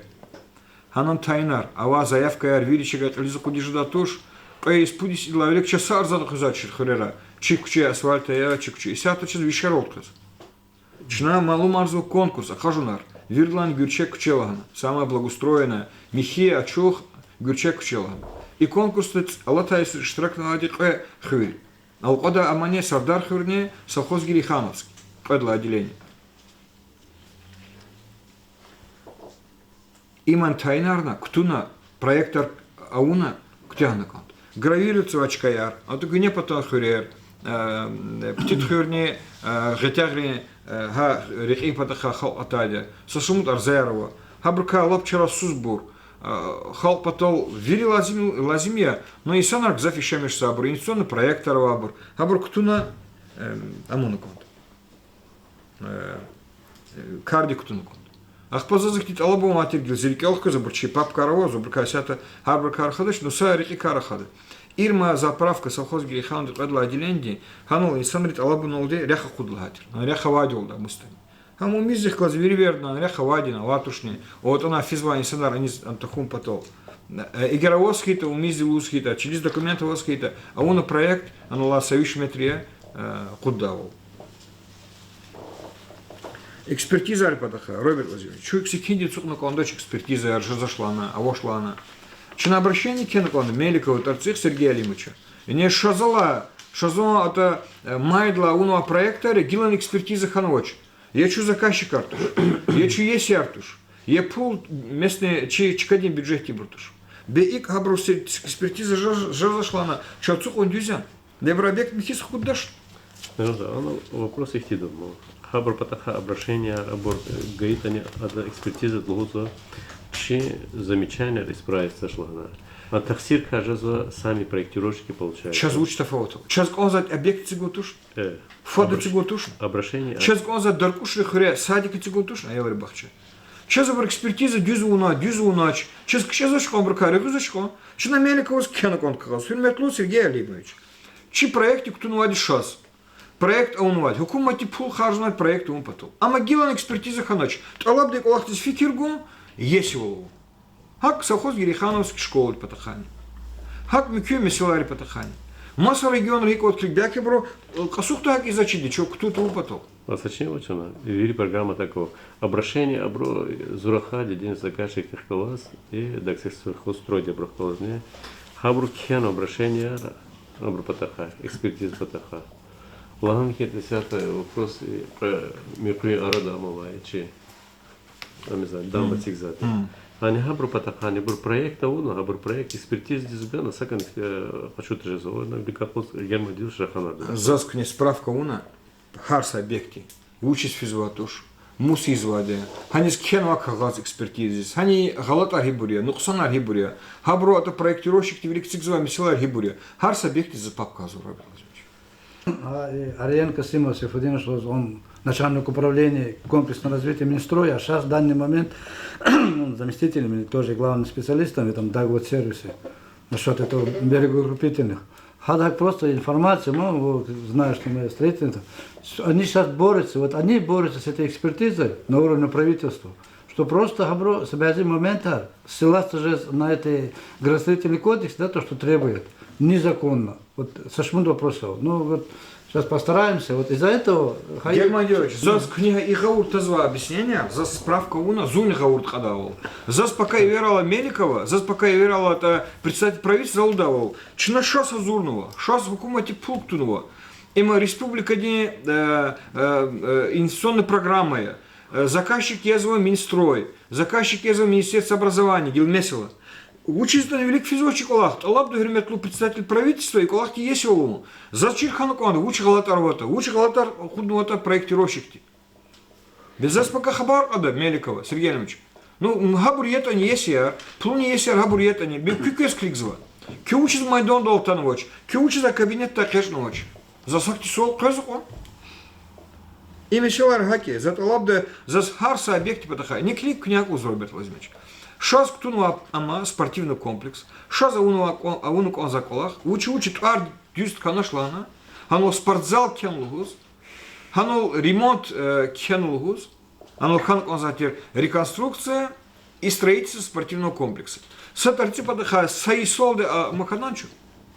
Гьанани тайинар, авай заявкаяр вири чавай кьилиз акъудиз жедай туш, кьве йис-пуд йис идалай вилик чаз са арзани къвезвачир хуьрера, чи куьче асфальт ая, чи куьче. Исятда чаз вишерал къвез. Чна малумарзава конкурс, акъажунар, виридалайни гуьрчег куьче лагьана, самое благоустроенное, михьи, ачух, гуьрчег куьче лагьана. И конкурсда алатай йисуз иштиракнавайди кьве хуьр. Алкьвадай амани Сардархуьрни, совхоз Герейхановский, кьвед лагьай отделение. Иман тайинарна, кутуна, проектар авуна, куьтягьна кӀанда. Гравируйтзавай чкаяр, атӀа гуьне патан хуьрер, э, Птитхуьрни, э, Гъетягърин, э, гьа рекьин патахъай халкь атайди я. Са шумуд арзаяр ава. Гьабурукай лап чарасузбур, э, халкь патал вири лазим, лазим я, но инсанар гзаф яшамиш жезвайбур, инвестиционный проектар авайбур. Гьабур кутуна, э, амуна кӀанда. Э, э, кардик кутуна кӀанда. Ахпа заз ихьтин тӀалаб авун авай тир гила, зи рикӀел хквезва, абур чи папкайра ава, зубрукай исятда гьабурукай рахадач, ну са рекьикай рахада. Ирма заправка совхоз Герейхановдин кьвед лагьай отделениедин, гьанал инсанри тӀалабуналди рехъ акъуд лагьай тир. Гьа рехъ авайдалди мустани. Гьам умизихъ галаз вири вердна, рехъ авайди ана, авай тушни, атӀана физвай инсанар аниз ана тахьун патал. Э, эгер аваз хьайитӀа, умизи лугьуз хьайитӀа, чилиз документ аваз хьайитӀа, авуна проект, анал са виш метр я, э, акъуддайвал. Экспертизайрин патахъай, Роберт Владимирович, чун секиндани ацукьна кӀандач экспертизаяр, жезвач лагьана, авач лагьана. Чна обращение кхьена кӀанда Меликован тӀварцӀихъ Сергей Алимовича. Яни ша залай, ша зун атӀа, э, майдалай авунвай проектар я, гилани экспертиза хьанвач. Я чун заказчикар туш, я чун иесияр туш, я пул местный чи чкадин бюджетдинбур туш. Бес икӀ гьабуру се-, экспертиза жез-, жезвач лагьана, чаз ацукьун дуьз яни? Лебра объект михьиз хкуддачни? Ну да, ана вопрос ихьтинди я. Гьабурун патахъай обращение, абур, э, гайитӀани ада экспертиза лугьузва. Чи замечанияр исправить туш лагьана. А тахсиркар жезва сами проектировщики получается. Чаз вуч тафават ава? Чаз кӀанзавайди объект эцигун туш? Э, Фад обращ-, эцигун туш? Обращение, а- Чаз кӀанзавайди Даркушрин хуьре садик эцигун туш, аялрин бахча? Чаз абур экспертиза дуьз авуна, дуьз авунач. Чаз кичӀезвач кьван, абурукай регъуьзвач кьван. Чна Меликоваз кхьена кӀанда кагъаз. Гьуьрметлу Сергей Алимович, чи проектдик кутунвайди шаз. Проект авунвайди, гьукуматди пул харжнавайди проект авун патал. Амма гилан экспертиза хьанач. ТӀалабдай кӀвалахдиз фикир гун, иесивал авун. ГьакӀ совхоз Герейхановский школадин патахъайни. ГьакӀ муькуь месэлайрин патахъайни. Маса регионра гьикӀ кӀватӀ килиг, бяки абуру, э, кьасухда гьакӀ ийизвачирди, чун кутун тавун патал. Аса чна вачана, вири программа такого. Обращение абуру зурахади дин заказчикдихъ галаз, и Дагсельхозстройди абурухъ галазни. Гьабуру кхьена обращение, абурун патахъай, экспертизадин патахъай. Лагьана хьи, исятда вопрос, и, кьве муькъвен арада ам авай чи. Ам исятда дамба эцигзавайди. Гьани гьабурун патахъай, гьабур проект авуна, гьабур проект экспертизадиз гана, сакӀани, э, къачуз жезва, вилик акъваз Германиядиз рахана. Заз куьне справка авуна, гьар са объектдин вучиз физвай туш, мус ийизвайди я, гьаниз кхьенвай кагъаз экспертизадиз, гьана гъалатӀар гьибур я, нукьсанар гьибур я, гьабуру атӀа проектировщикди вилик эцигзавай месэлаяр гьибур я. Гьар са объектдиз заз папка гьазурай, Владимир Васильевич. А, и Ариенко Сима Сайфутдинович лугьуз, он начальник управления комплексного развития Минстроя, а щас в данный момент он заместителем или тоже главным специалистом в этом Дагводсервисе насчёт этого берегоукрепительных. Гьада гьакӀ просто информация, ну, вот, знаешь, что мы строительство. С-, они щас борются, вот они борются с этой экспертизой на уровне правительства, что просто гьабуру са бязи моментар ссылаться жез на этот градостроительный кодекс, да, то, что требует, незаконно. Вот са шумуд вопрос ава. Ну, вот, щас постараемся, вот из-за этого, гьа- Герман Георгиевич, заз куьне гьа и гъавурда тазвай объяснение, заз справка авуна, зунни гъавурда кьадайвал. Заз пока эверайла Меликова, заз пока эверайла, э, председатель правительства, за лугьудайвал. Чна шаз гьазурнава, шаз гьукуматди пул кутунва. Им республикадин, э, э, э, инвестиционный программа я. Э, заказчик язва Минстрой, заказчик язва Министерство образования, гила месэла. Вучиз ятӀани вилик физвач и кӀвалах, тӀалабда, гьуьрметлу председатель правительства, и кӀвалахди иесивал авун. Заз чир хьана кӀанда, вуч гъалатӀар аватӀа, вуч гъалатӀар акъуднаватӀа проектировщикди. Бес заз пока хабар кьада Меликова, Сергей Алимович. Ну, гьабур ятӀани иесияр, пулунин иесияр гьабур ятӀани, бес куь квез килигзава? Куьн вучиз майдандал атанвач, куьн вучиз а кабинетдай экъечӀнавач? Заз гьахьтин суал къвезва кьван. И месэлаяр гьакӀ я, за тӀалабда, заз гьар са объектдин патахъай, ни килиг, куьне акӀ лугьузва, Роберт Владимирович. Шаз кутунвай ама спортивный комплекс, шаз авунвай кӀва-, авуна кӀанзавай кӀвалах, вуч-вуч тӀвар дуьз хьанач лагьана, гьанал спортзал кхьена лугьуз, гьанал ремонт, э, кхьена лугьуз, гьанал хьана кӀанзавай тир реконструкция и строительство спортивного комплекса. Са тӀварцӀи патахъай са йисалди, а, ама хьанани чун?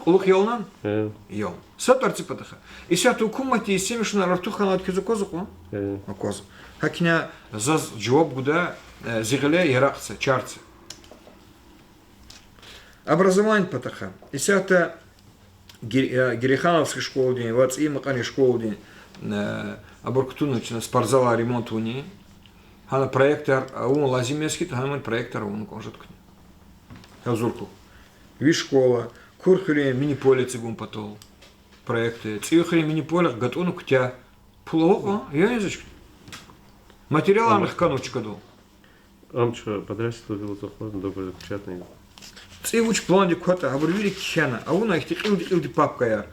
Кьулухъ ялнани? Э. Ял. Са тӀварцӀи патахъай. Исятда гьукуматди семьдесят миллионар артух хьанвайди квез аквазва кьван? Э. Аквазва. ГьакӀ хьайила заз жаваб гуда, э, зи гъиле яракь це, чар це. Образованидин патахъай. Исятда Гир-, э, Герейхановский школадин ва ЦӀийи Макьарин школадин, э, абур кутуна чна спортзалар ремонт авуна. Гьана проектар авун лазим яз хьайитӀа, гьана проектар авуна кӀан жеда куьне. Гьазур хьухь. Ви школа, Курхуьруьн мини-поле эцигун патал проект я. ЦӀийи хуьруьн мини-полехъ гатӀунна куьтягь. Пул ава кьван, я, я, зачем? Материаларни хканва чкадал. Ам чка подрядчиство вилиз акъвазна, договор заключатьна. ЦӀи вуч пландик кватӀа, гьабур вири кхьена, авуна ихьтин кьилди-кьилди папкаяр.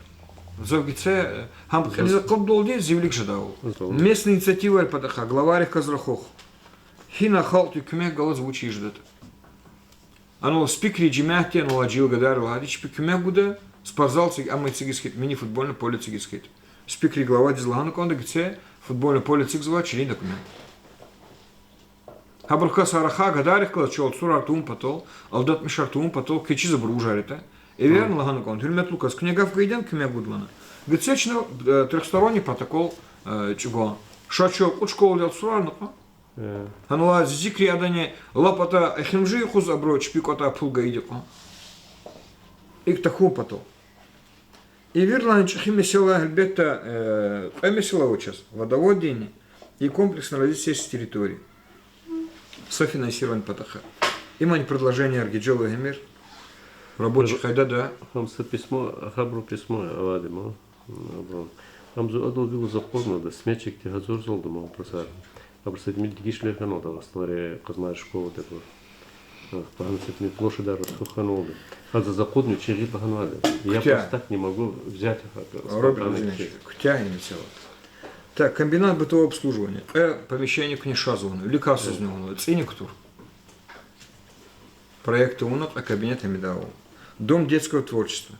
Зав гице, гьам кьилиз акъуддалди зи вилик жедайвал. Местный инициативайрин патахъай, главайрихъ галаз рахух. Гьина халкьдиз куьмек галаз вуч ийиз жедатӀа. Анал СПИК-рин жемятди, анал жил гадайри лагьайди, чпи куьмек гуда, спортзал эциг-, ам эцигиз хьайитӀа, мини-футбольный поле эцигиз хьайитӀа. СПИК-рин главадиз лагьана кӀанда, гице футбольный поле эцигзавай чилин документ. Гьабурукай са рахай гадайрихъ галаз чун алцурар тавун патал, алдатмишар тавун патал, квез чизвайбур вужар ятӀа. Эверна лагьана кӀанда, гьуьрметлу кас, куьне гаф гайидан куьмек гуда лагьана. Гице чна, э, трёхсторонний протокол, э, чӀугун. Ша чун кьуд школади алцурарна кьван. Э. Гьанал зи зикр ийидани лап атӀа эхиримжи юкъуз абуру чпи кӀватӀай пул гайиди кьван. ИкӀ тахьун патал. Эверлани чӀехи месэла, гьелбетда, э, кьве месэла ава чаз: водоводдини и комплексное развитие сельских территорий. Софинансирование патахъай. Имани предложенияр гежел вегьимир. Рабочий къайдада. Гьам са письмо, гьабурун письмо авайди ма. Гьам зун адал вилиз акъвазнавайди, сметчикди гьазурзавалда ма вопросар. Абур са тӀимил дегишвилер хьаналда Дагъустанри, къазмайри школади абур. Гьа, гьа сифтени площадьар рахух хьанвалда. Гьа заз акъудна чи гъил лагьанвайди. Я просто так не могу взять, а, спонтанно кхьиз. Роберт Владимирович, куьтягь и мисал. Так, комбинат бытового обслуживания. Кьве помещение куьне шаз авуна, виликай сузни авуна, цӀини кутур. Проект авуна, кьве кабинет амидайвал. Дом детского творчества.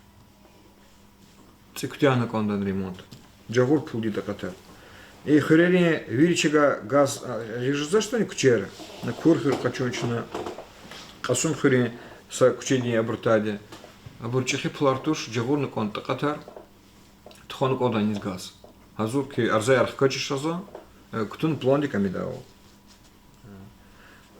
ЦӀи куьтягьна кӀанда ремонт. Жагъур пулдин такьатар. И хуьрерин вири чига газ, а, гъиз жезвач тани куьчейра. На Курхуьр къачун чна, Кьасумхуьруьн са куьчедин абур тайди. Абур чӀехи пулар туш, жагъурна кӀанда такьатар. Тухвана кӀанда аниз газ. Гьазур хьи, арзаяр хкаж жезва, э, кутуна пландик амидайвал.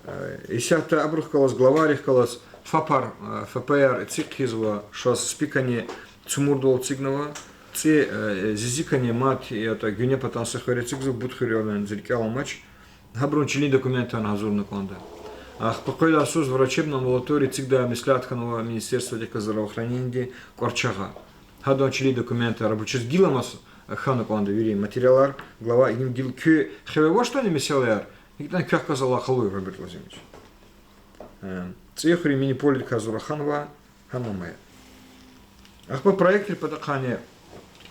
Э, исятда абурухъ галаз, главайрихъ галаз ФАПар, э, ФП-яр эциг хъийизва, шаз СПИК-ани Цумурдал эцигнава, цӀи, э, Зизикани мад, ятӀа Гуьне патан са хуьре эцигзава, Бут хуьрерни зи рикӀел амач. Гьабурун чилин документарни гьазурна кӀанда. Ахпа къведа йисуз врачебный амбулатория эцигдай меслят хьанва Министерстводикай здравоохранениеди КӀварчагъа. Гьадан чилин документар, абур чаз гила маса хьана кӀанда вири материалар, глава, им гила куь хиве авачтӀани месэлаяр, гьикӀ ятӀани квехъ галаз алакъалу я, Роберт Владимирович. Э, ЦӀийи хуьруьн мини-полидикай зур раханва, гьам ама я. Ахпа проектрин патахъайни,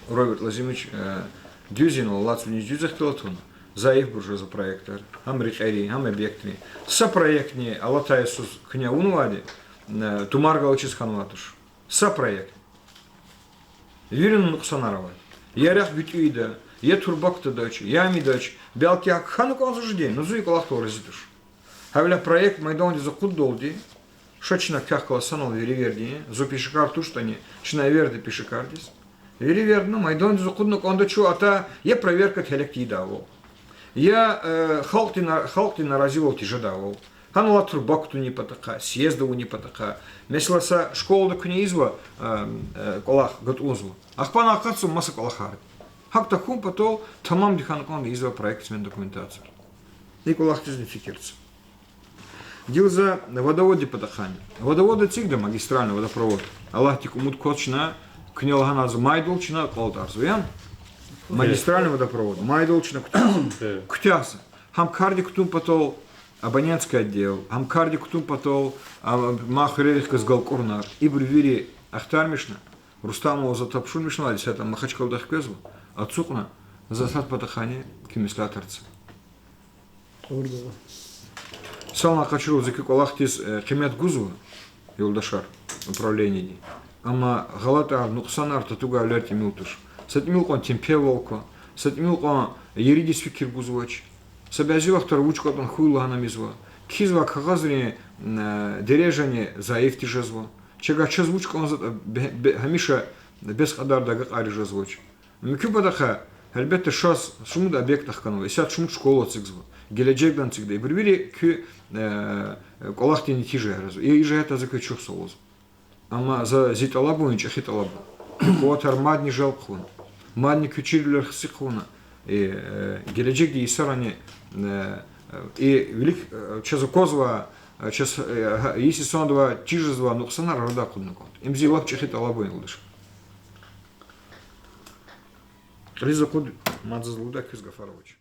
Роберт Владимирович, э, дуьз я, лацу виниз дуьз ихтилат авуна. Зайифбур жезва проектар, гьам рекьерин, гьам объектрин. Са проектни алатай йисуз куьне авунвайди, э, тумар галачиз хьанвайди туш. Са проект. Вирина нукьсанар авай. Я рехъ гуьтӀуьда, я турба кутадач, я амидач, белки гьакӀ хьана кӀанзавач жеди, ну зун и кӀвалахдал рази туш. Гьавиляй проект майдандиз акъуддалди, ша чна квехъ галаз санал вири вердин, зун пешекар туштӀани, чна эверда пешекардиз. Вири вердна, майдандиз акъудна кӀанда чун, атай я проверкада гьелек тийидайвал, я, э, халкьди на-, халкьдин наразивал тежедайвал. Гьанал алай турба кутунин патахъай, съезд авунин патахъай. Месела, са школада куьне ийизва, э, э, кӀвалах гатӀунзава. Ахпа ана акъатзава маса кӀвалахар. ГьакӀ тахьун патал тамамди хьана кӀанда ийизвай проектсмен документацияр. И кӀвалахдизни фикирзава. Гила за водоводдин патахъайни. Водовод эцигда, магистральный водопровод. Аллагьдик умуд кваз чна, куьне лагьана за, майдал чна акьалтӀарзава, я? Магистральный водопровод. Майдал чна куьтягьзава. Куьтягьзава. Гьам кардик кутун патал абонентский отдел, гьам кардик кутун патал, а, ман хуьрерихъ галаз галкӀурунар. Ибур вири ахтармишна, Рустамоваз за тапшурмишнавайди, исятда Махачкъаладай хквезва, ацукьна, за сад патахъайни куь меслятарца. Санал къачурла за куь кӀвалахдиз, э, къимет гузва, юлдашар, управлениеди. Амма гъалатӀар, нукьсанар татугайвилер тӀимил туш. Са тӀимил кьван темпевал ква, са тӀимил кьван еридиз фикир гузвач. Са бязи вахтара вуч кӀватӀна хьуй лагьана мезва. Кхьизвай кагъазрин, э, дережани зайифди жезва. Чагай чаз вуч кӀанзаватӀа бе-, бе-, гьамиша бес кьадардай агакьари жезвач. Муькуь патахъай, гьелбетда, шаз шумуд объект хканва, исятда шумуд школа эцигзава, гележегдани эцигда. Ибур вири куь, э, кӀвалахдин нетижаяр я. И, и жигьетдай за квез чухсагъул лугьузва. Амма за, зи тӀалабун, чӀехи тӀалабун. Куь къуватар мадни желб хъувуна, мадни куь чирвилер хци хъувуна, э, э, гележегдин йисарани, э, э, и вилик, э, чаз аквазва, э, чаз, э, гьа, йис йисандавай чир жезвай нукьсанар арадай акъудна кӀанда. Им зи лап чӀехи тӀалабун, юлдаш. Кьилиз акъуд, мад заз лугьудай квез гафар авач.